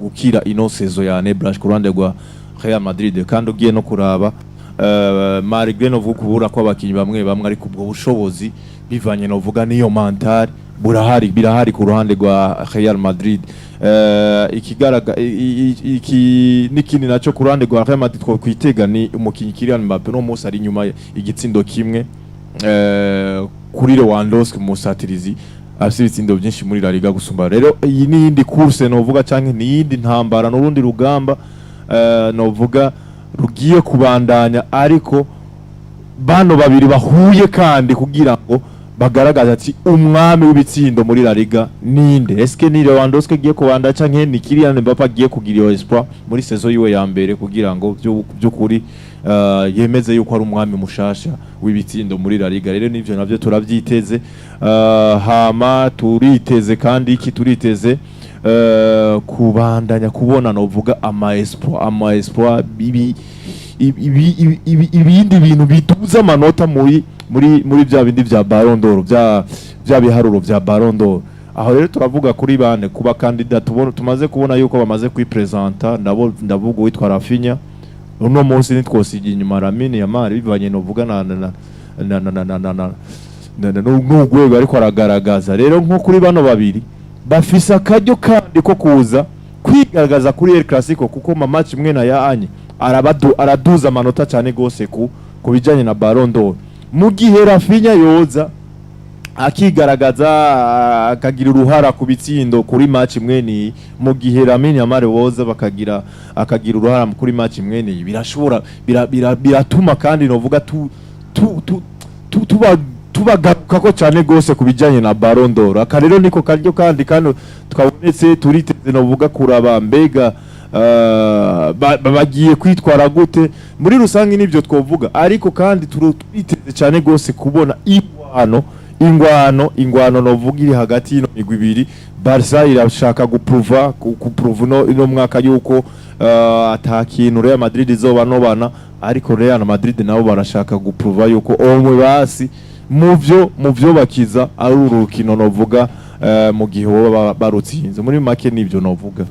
gukira ino saison ya année blanche ku ruhande rwa Real Madrid. Kandi ugiye no kuraba, malgré novuga kubura kw'abakinyi bamwe bamwe, ariko ubwo bushobozi bivanye novuga niyo mental burahari, birahari ku ruhande rwa Real Madrid. Ikigaraga iki n'ikindi naco ku ruhande rwa Real Madrid twokwitega ni umukinyi Kylian Mbappe. No munsi ari inyuma igitsindo kimwe kuri Lewandowski mu musatirizi afise ibitsindo byinshi muri La Liga gusumba. Rero iyi ni yindi course novuga canke ni yindi ntambara n'urundi rugamba novuga rugiye kubandanya, ariko bano babiri bahuye kandi kugira ngo bagaragaza ati umwami w'ibitsindo muri La Liga ninde? Eske ni Lewandowski agiye kubanda canke ni Kylian Mbappe agiye kugira iyo espoir muri saison yiwe ya mbere kugira ngo by'ukuri yemeze yuko ari umwami mushasha w'ibitsindo muri La Liga? Rero nivyo navyo turavyiteze. Hama turiteze kandi iki? Turiteze kubandanya kubona novuga ama espoir ibindi bintu biduza amanota muri bya bindi bya Ballon d'Or, bya biharuro bya Ballon d'Or. Aho rero turavuga kuri bane kuba kandida tubona tumaze kubona yuko bamaze kwipresenta. Ndabo ndavuga uwitwa Raphinha, uno munsi nitwosiga inyuma Lamine Yamal bivanye novuga na na na na na na na na na n'urwego ariko aragaragaza. Rero nko kuri bano babiri bafise akaryo kandi ko kuza kwigaragaza kuri El Clasico, kuko ma match imwe na ya anye araduza amanota cyane gose ku bijanye na Ballon d'Or. Mu gihe Raphinha yoza akigaragaza, akagira uruhara ku bitsindo kuri match imwe ni mu gihe Lamine Yamal boza bakagira akagira uruhara kuri match imwe ni birashobora biratuma kandi novuga tu tu tu tu tuba tubagarukako cyane gose ku bijanye na Ballon d'Or. Aka rero niko karyo kandi kano twabonetse, turiteze novuga kuraba mbega bagiye kwitwara gute muri rusange. Nibyo twovuga, ariko kandi turiteze cyane gose kubona ingwano novuga iri hagati y'ino migwi ibiri. Barca irashaka gupruva kupruva ino mwaka yuko ata kintu Real Madrid izoba nobana, ariko Real Madrid nabo barashaka gupruva yuko omwe basi muvyo bakiza ari urukino novuga mu gihe boba barutsinze. Muri make nibyo novuga.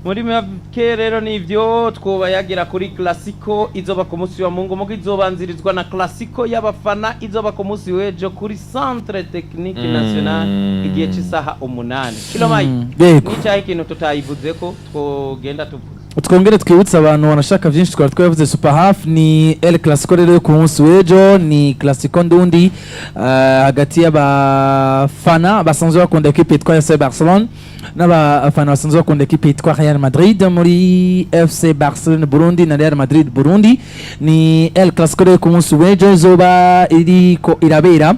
Muri make rero nivyo twoba yagira kuri Clasico izoba ku munsi wa Mungu, mugo izobanzirizwa na Clasico y'abafana izoba ku munsi w'ejo kuri Centre Technique National igihe c'isaha 8. Kilomayi, Yego. n'icyahe ikintu tutayivuze ko twogenda tuvuze? Twongere twibutse abantu banashaka byinshi twari twavuze. Super Half ni El Clasico rero yo ku munsi w'ejo, ni Clasico ndundi hagati y'abafana basanzwe bakunda ekipe yitwa FC Barcelone n'abafana basanzwe bakunda ekipe yitwa Real Madrid, muri FC Barcelone Burundi na Real Madrid Burundi. Ni El Clasico rero ku munsi w'ejo izoba iriko irabera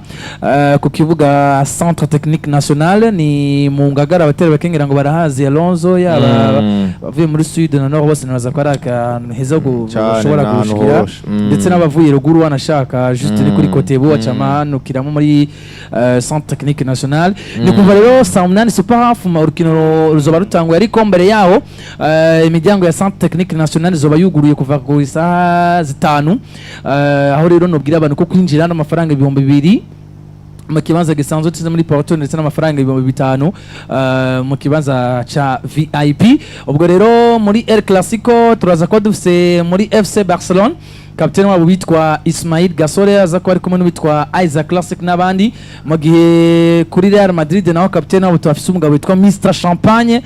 ku kibuga Centre Technique National, ni mu Ngagara. Abatera bakengera ngo barahazi, Alonso, yaba bavuye muri sud na nord bose nibaza ko ari akantu heza Cane, bashobora ni ahantu gushikira, horoshe. Ndetse n'abavuye ruguru wanashaka juste ni kuri Kotebu, baca mahanukiramo muri Centre Technique National. Ni kuva rero saa 8 super half urukino ruzoba rutanguye, ariko mbere yaho imiryango ya Centre Technique National izoba yuguruye kuva ku isaha 5, aho rero nubwira abantu ko kwinjira n'amafaranga 2000 mu kibanza gisanzwe kiza muri Porto, ndetse n'amafaranga 5000 mu kibanza ca VIP. Ubwo rero muri El Clasico turaza kuba dufise muri FC Barcelone kapiteni wabo witwa Ismail Gasore, aza kuba ari kumwe n'uwitwa Isaac Classic n'abandi, mu gihe kuri Real Madrid naho kapiteni wabo tuhafise umugabo witwa Mr Champagne,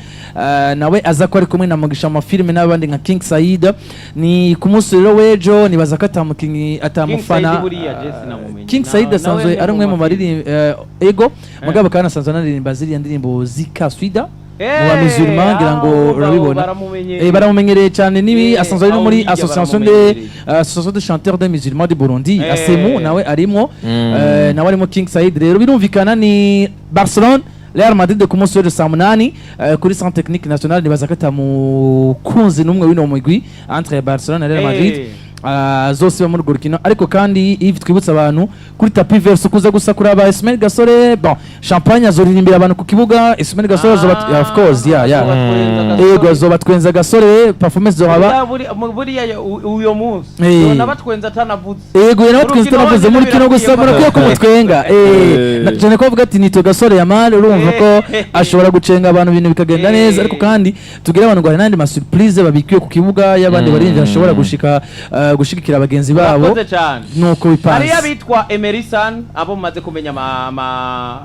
nawe aza kuba ari kumwe na Mugisha Mafilme n'abandi nka King Said. Ni ku munsi rero w'ejo, nibaza ko atamukinyi atamufana. Said buriya Jesse namumenye. King Said Nawe asanzwe ni ari umwe mu mu baririmba ego, mugabo kandi asanzwe anaririmba ziriya ndirimbo zika swida mu ba musulman, ngira ngo urabibona. Baramumenyereye cyane nibi, asanzwe ari no muri aho hirya association de baramumenyereye. Association de chanteurs des musulmans du Burundi, ASEMU, nawe arimo, nawe arimo King Said. Rero birumvikana ni Barcelone Real Madrid ku munsi w'ejo saa 8 kuri Centre Technique National. Nibaza ko atamukunzi n'umwe w'ino mugwi entre Barcelone na Real Madrid zose muri urwo rukino. Ariko kandi Yves, twibutsa abantu kuri tapis vert kuza gusa kuraba Ismail Gasore. Bon, Champagne azoririmbira abantu ku kibuga, Ismail Gasore azoba, of course, yeah. Yego, azoba twenza Gasore, performance zohaba. Buriya uyo munsi nabatwenza atanavuze. Yego, nawe twenza Urukino atanavuze wonyine muri kino gusa birakwiye. Murakwiye ko mutwenga, cyane ko avuga ati nitwe Gasore Yamal, urumva ko ashobora gucenga abantu ibintu bikagenda neza. Ariko kandi tugire abantu ngo hari n'andi ma surprise babikiwe ku kibuga y'abandi baririmbyi bashobora gushika gushigikira bagenzi babo. Urakoze cyane. Nuko bipanze. Hariyo abitwa Emerson, abo mumaze kumenya ama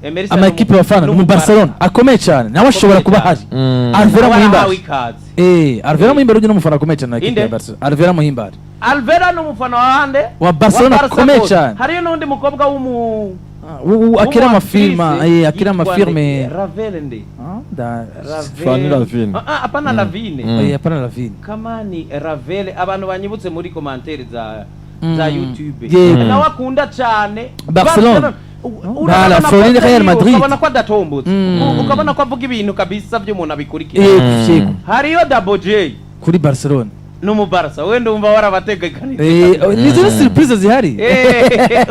Emerson ama ekipe bafana mu Barcelona akomeye cyane, nawe ashobora kuba ahari. Alvera Muhimbare Muhimbare, ikaze. Alvera Muhimbare ujya n'umufana akomeye cyane wa ekipe Inde? ya Barcelona, Alvera Muhimbare. Alvera ni umufana wa hande? Wa Barcelona, Barca akomeye gose. cyane. Hariyo n'undi mukobwa w'umu Akira amafilma, w'umu-actrice akira yitwa amafilme. nde? Ravel nde? Ah, da Ravel. Fanny Lavine. Ah, ah, apana Lavine. Apana Lavine. Kamani Ravel, abantu banyibutse muri commentaire za YouTube. Yego. Nawe akunda cyane Barcelona. Urabona Ba, la Floride poste Real yiwe, Madrid. ukabona ko adatombotse, ukabona ko avuga ibintu kabisa by'umuntu abikurikira. Yego, yego. Hariyo Double J Kuri Barcelona. n'umubarasa wenda umva warabategekanije. Nizo ni surprise zihari.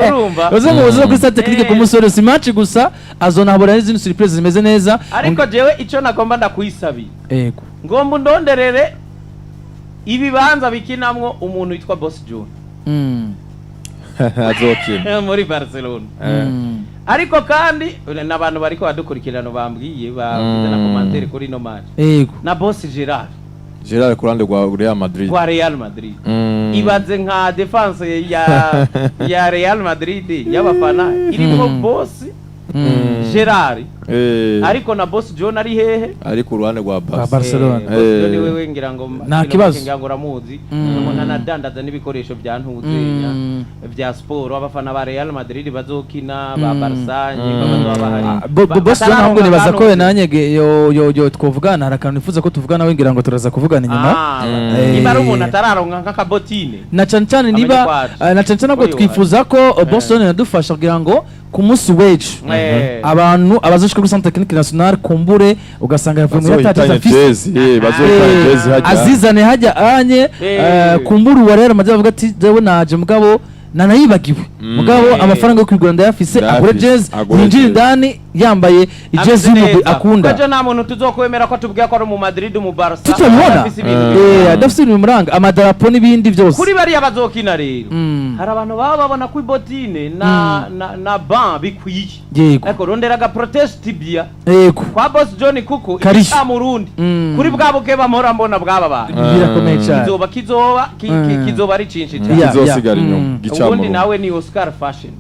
Urumva. Uzi ngo uzi kuri stade technique ku munsi wose si match gusa, azonahabura n'izindi surprise zimeze neza. Ariko jewe icyo nagomba ndakwisabiye, Yego. ngomba undonderere ibibanza bikinamwo umuntu witwa Boss John Azokina muri Barcelona. Ariko kandi n'abantu bariko badukurikirana bambwiye bavuze na commentaire kuri ino match Yego. na Boss Gerard. Gerard ku ruhande rwa Real Madrid. Rwa Real Madrid. Ibaze nka défense ya Real Madrid y'abafana irimo Boss Gerard, ariko na Boss John ari hehe? Ari ku ruhande rwa Rwa Barca. Barcelona. Boss John wewe ngira ngo Nta kino kibazo. ngira ngo uramuzi. Umuntu anadandaza n'ibikoresho bya ntuzenya bya siporo, abafana ba Real Madrid bazokina, ba Barca nyimba bazoba bahari. Ah, Boss John, ahubwo batararonka nibaza ko we kantu. nanjye yo twovugana, hari akantu nifuza ko tuvugana we, ngira ngo turaza kuvugana inyuma. Ah, niba ari umuntu atararonka nk'akabotine Na cyane cyane amenye niba ko aje. na cyane cyane ahubwo Ko twifuza ko Boss John yadufasha kugira ngo ku munsi w'ejo abantu abazoshika kuri Centre Technique National, kumbure ugasanga yavuye muri Bazohitanye atatu afise jezi, bazohitanye jezi hajya. Azizane hajya anye kumbura uwa Real Madrid avuga ati jewe naje, mugabo nanayibagiwe, mugabo amafaranga yo kwigura ndayafise, agure Ndayafise, jezi, agure yinjire jezi. indani yambaye ijezi Ameze y'umugwi neza. akunda. Kuko ejo nta muntu tuzokwemera ko tubwira ko ari umu Madrid, umu Barca Tutabibona. adafise ibintu bimuranga. Adafise ibintu bimuranga, amadarapo n'ibindi byose. Kuri bariya bazokina rero, hari abantu baba babona ko ibotine na ban bikwiye, ariko rondera aga protège tibia kwa Boss John, kuko Kariyo. ibita murundi kuri bwa buke bamora mbona bwaba bantu Birakomeye cyane. kizoba kizoba kizoba ari cinshi cyane. Kizosigara inyuma Ubundi gicamurundi. Nawe ni Oscar Fashion.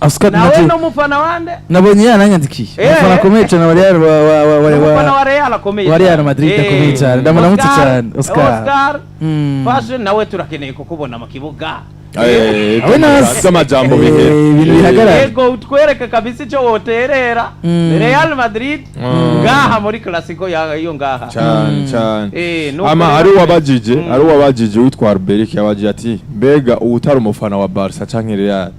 Oscar Nawe naje ni umufana wande? Nabonye yananyandikiye. Umufana akomeye cyane wa Real wa Umufana wa Real akomeye wa Real cyane. Madrid akomeye cyane. Ndamuramutse cyane, Oscar. Oscar Fashion, nawe turakeneye kukubona mu kibuga. Awe nazi. Z'amajambo bihe. Ibintu bihagarara. Yego, utwereke kabisa icyo woterera Real Madrid ngaha muri Clasico yo ngaha. Cyane cyane. Nuko Ama rero ari uwabajije, ari uwabajije witwa Alberic, yabajije ati mbega uwutari umufana wa Barca canke Real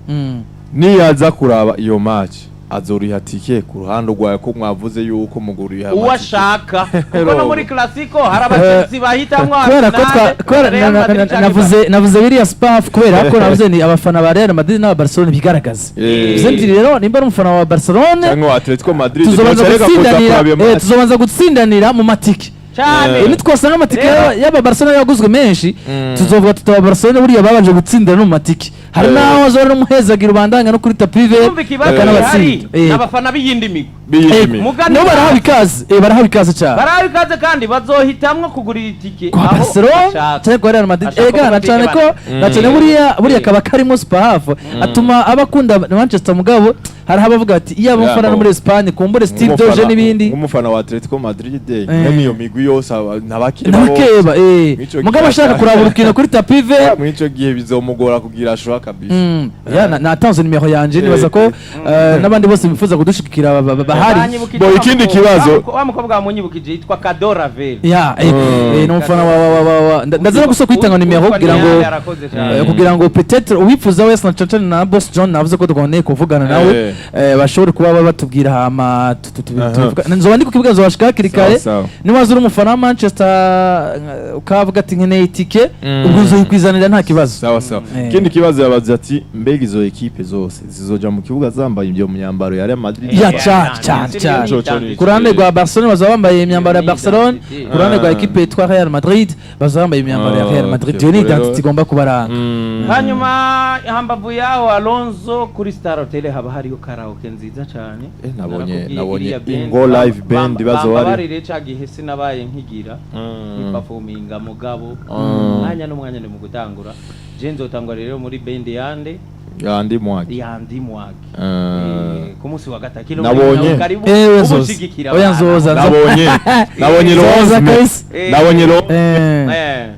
niyaza kuraba iyo match azoriha tike ku ruhande rwawe, ko mwavuze yuko muguriha Uwo ashaka, kuko no muri Clasico hari abatetsi bahitamwo Kubera ko Arsenal, kubera Real Madrid canke navuze biriya spaf kubera ko navuze ni abafana ba Real Madrid n'aba Barcelona bigaragaza. Bivuze nti rero nimba ari umufana wa Barcelona cyangwa wa Atletico Madrid, tuzobanza ntibacareka kuza gutsindanira kuraba iyo match. Tuzobanza gutsindanira mu matike. Cyane. Nitwasanga amatike Rero y'aba Barcelona yaguzwe menshi, tuzovuga tutaba Barcelona buriya babanje gutsindira no mu matike. Hari n'aho azora n'umuhezagira ubandanya no kuri tapis vert Urumva ikibazo gihari, bakanabatsinda. abafana b'iyindi migwi Biyindi. Mugani Nabo barahawe ikaze, barahawe ikaze cyane. Barahawe ikaze kandi bazohitamwo kugurira itike Kwa aho Barcelona bashaka. cyangwa kwa Real Madrid. Ashaka Ega na kuba cyane ko tike na cyane buriya kaba karimo Spahaf atuma abakunda Manchester, mugabo hari abavuga ati iyo abafana no muri Espagne kumbure Steve Doge n'ibindi. Nk'umufana wa Atletico Madrid, mwene iyo migwi yose ntabakeba. Nabakeba Mw'ico mugabo gihe ashaka kuraba urukino kuri tapis vert. Mw'ico gihe bizomugora kugira ashobora kabisa. Ya natanze nimero yanje, nibaza ko n'abandi bose bifuza kudushigikira bahari. Banyibukije Bo, wa ikindi kibazo. wa mukobwa wamunyibukije yitwa Kadora Vere. Ya, ni umufana wa ndaza no gusa kwitanga nimero Witwa kugira ngo Niale arakoze cyane. Kugira ngo peut-être uwifuza wese, na cyane na Boss John navuze ko dukeneye kuvugana nawe, bashobore kuba batubwira hama tubivuga. Nzoba ndi ku kibuga, nzobashika hakiri kare. Sawa, sawa. Niwaza uri umufana wa Manchester, ukavuga ati nkeneye itike, ubwo nzoyikwizanira nta kibazo. Sawa sawa. Ikindi kibazo yabaza ati mbega izo ekipe zose zizoja mu kibuga zambaye ibyo myambaro ya Real Madrid? Ya, cyane cyane cyane. Ku ruhande rwa Barcelona bazaba bambaye imyambaro ya Ni Barcelona, identité. ku ruhande rwa ekipe yitwa Real Madrid bazaba bambaye imyambaro ya Real Madrid. Iyo ni identité igomba kubaranga. Hanyuma hambavu yaho Alonso, kuri Star Hotel haba hariyo karaoke nziza cyane. Nabonye Narakubwiye nabonye iriya band, Ingo Live Band bazoba ari bambabarire, ca gihe sinabaye nkigira nkiperforminga, mugabo mwanya n'umwanya ni mu gutangura. Je nzotangwa rero muri band yande? Yandi mwaki. Yandi mwaki. Ku munsi wa gatatu. Nabonye. Karibu Ewe nzoza. ubushigikira Oya, abana. nzoza. Nabonye Nzoza Rose kabisa. nabonye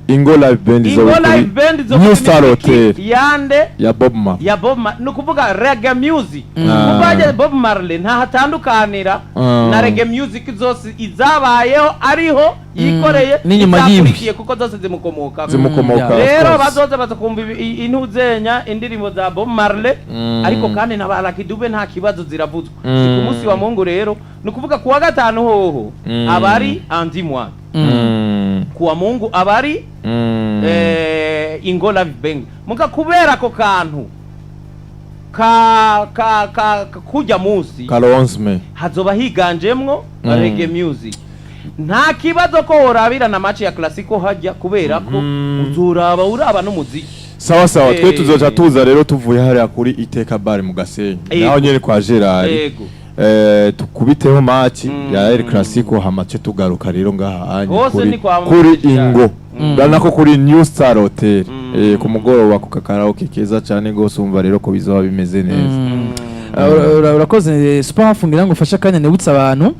Ingo Live Band Ingo izoba Live kuri Band zo New kuri Star muziki Hotel yande? Ya Bob Ma Ya Bob ni ukuvuga reggae music, kuko hajya Bob Marley ntahatandukanira na reggae music zose izabayeho, ariho yikoreye N'inyuma yiwe. izakurikiye, kuko zose zimukomoka. Zimukomoka, of Rero course. bazoza bazakumva intuzenya indirimbo za Bob Marley, ariko kandi na ba Lucky Dube nta kibazo, ziravuzwa. Si ku munsi wa Mungu rero, ni ukuvuga kuwa gatanu hoho abari Andy Mwag, kuwa Mungu abari Ingo Live Band. Muga kubera ako kantu ka kujya munsi Kalonsme hazoba higanjemwo reggae music, nta kibazo ko worabira na match ya Clasico hajya, kubera ko uzuraba uraba n'umuziki. Sawa sawa, twe tuzoca tuza rero tuvuye hariya kuri Iteka Bar mu Gasenyi, naho nyene kwa Gerard. Yego. Tukubiteho match ya El Clasico, hama ce tugaruka rero ngaha anye Hose kuri ni kwa kuri Mugisha. ingo nako kuri New Star Hotel, ku mugoroba ku kakaraoke keza cyane gose. Umva rero ko bizoba bimeze neza. Urakoze super. Ngira ngo ufashe akanya nibutse abantu,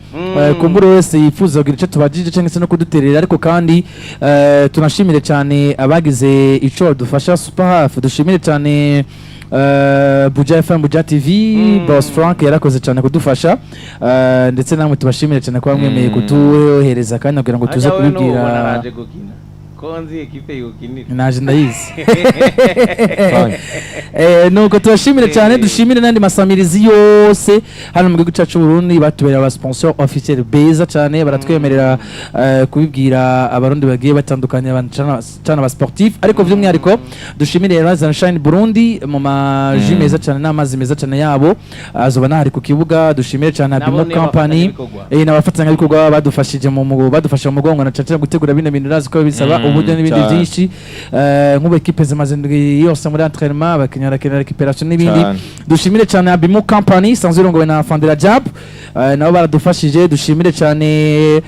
kumbura wese yifuza kugira icyo tubajije cyangwa se no kuduterera. Ariko kandi tunashimire cyane abagize ico badufasha. Super Hafi, dushimire cyane Buja FM, Buja TV, Boss Frank yarakoze cyane kudufasha, ndetse namwe tubashimire cyane kuba mwemeye kutuhereza akanya kugira ngo tuze Ajya we n'ubona kubibwira. Naje gukina ko nzi ekipe yukinira. Naje ndayizi. Frank. Nuko tubashimire cyane, dushimire n'andi masamirizi yose hano mu gihugu cyacu Burundi batubereye aba sponsor officiel beza cyane, baratwemerera kubibwira abarundi bagiye batandukanye, abantu cyane aba sportif. Ariko by'umwihariko dushimire Rise and Shine Burundi mu maji meza cyane n'amazi meza cyane yabo azoba nahari ku kibuga. Dushimire cyane Nabo Abimo ni Company, abafatanyabikorwa. N'abafatanyabikorwa badufashije badufasha mu mugongo na cyane gutegura bino bintu. Urazi ko bisaba uburyo n'ibindi byinshi. Nk'ubu ekipe zimaze indwi yose muri entraînement, abakinnyi barakenera récupération n'ibindi. Dushimire cyane Abimu Company isanzwe irongowe na Fandera Jab, nabo baradufashije. Dushimire cyane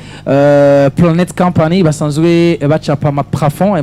Planet Company basanzwe bacapa ama plafond.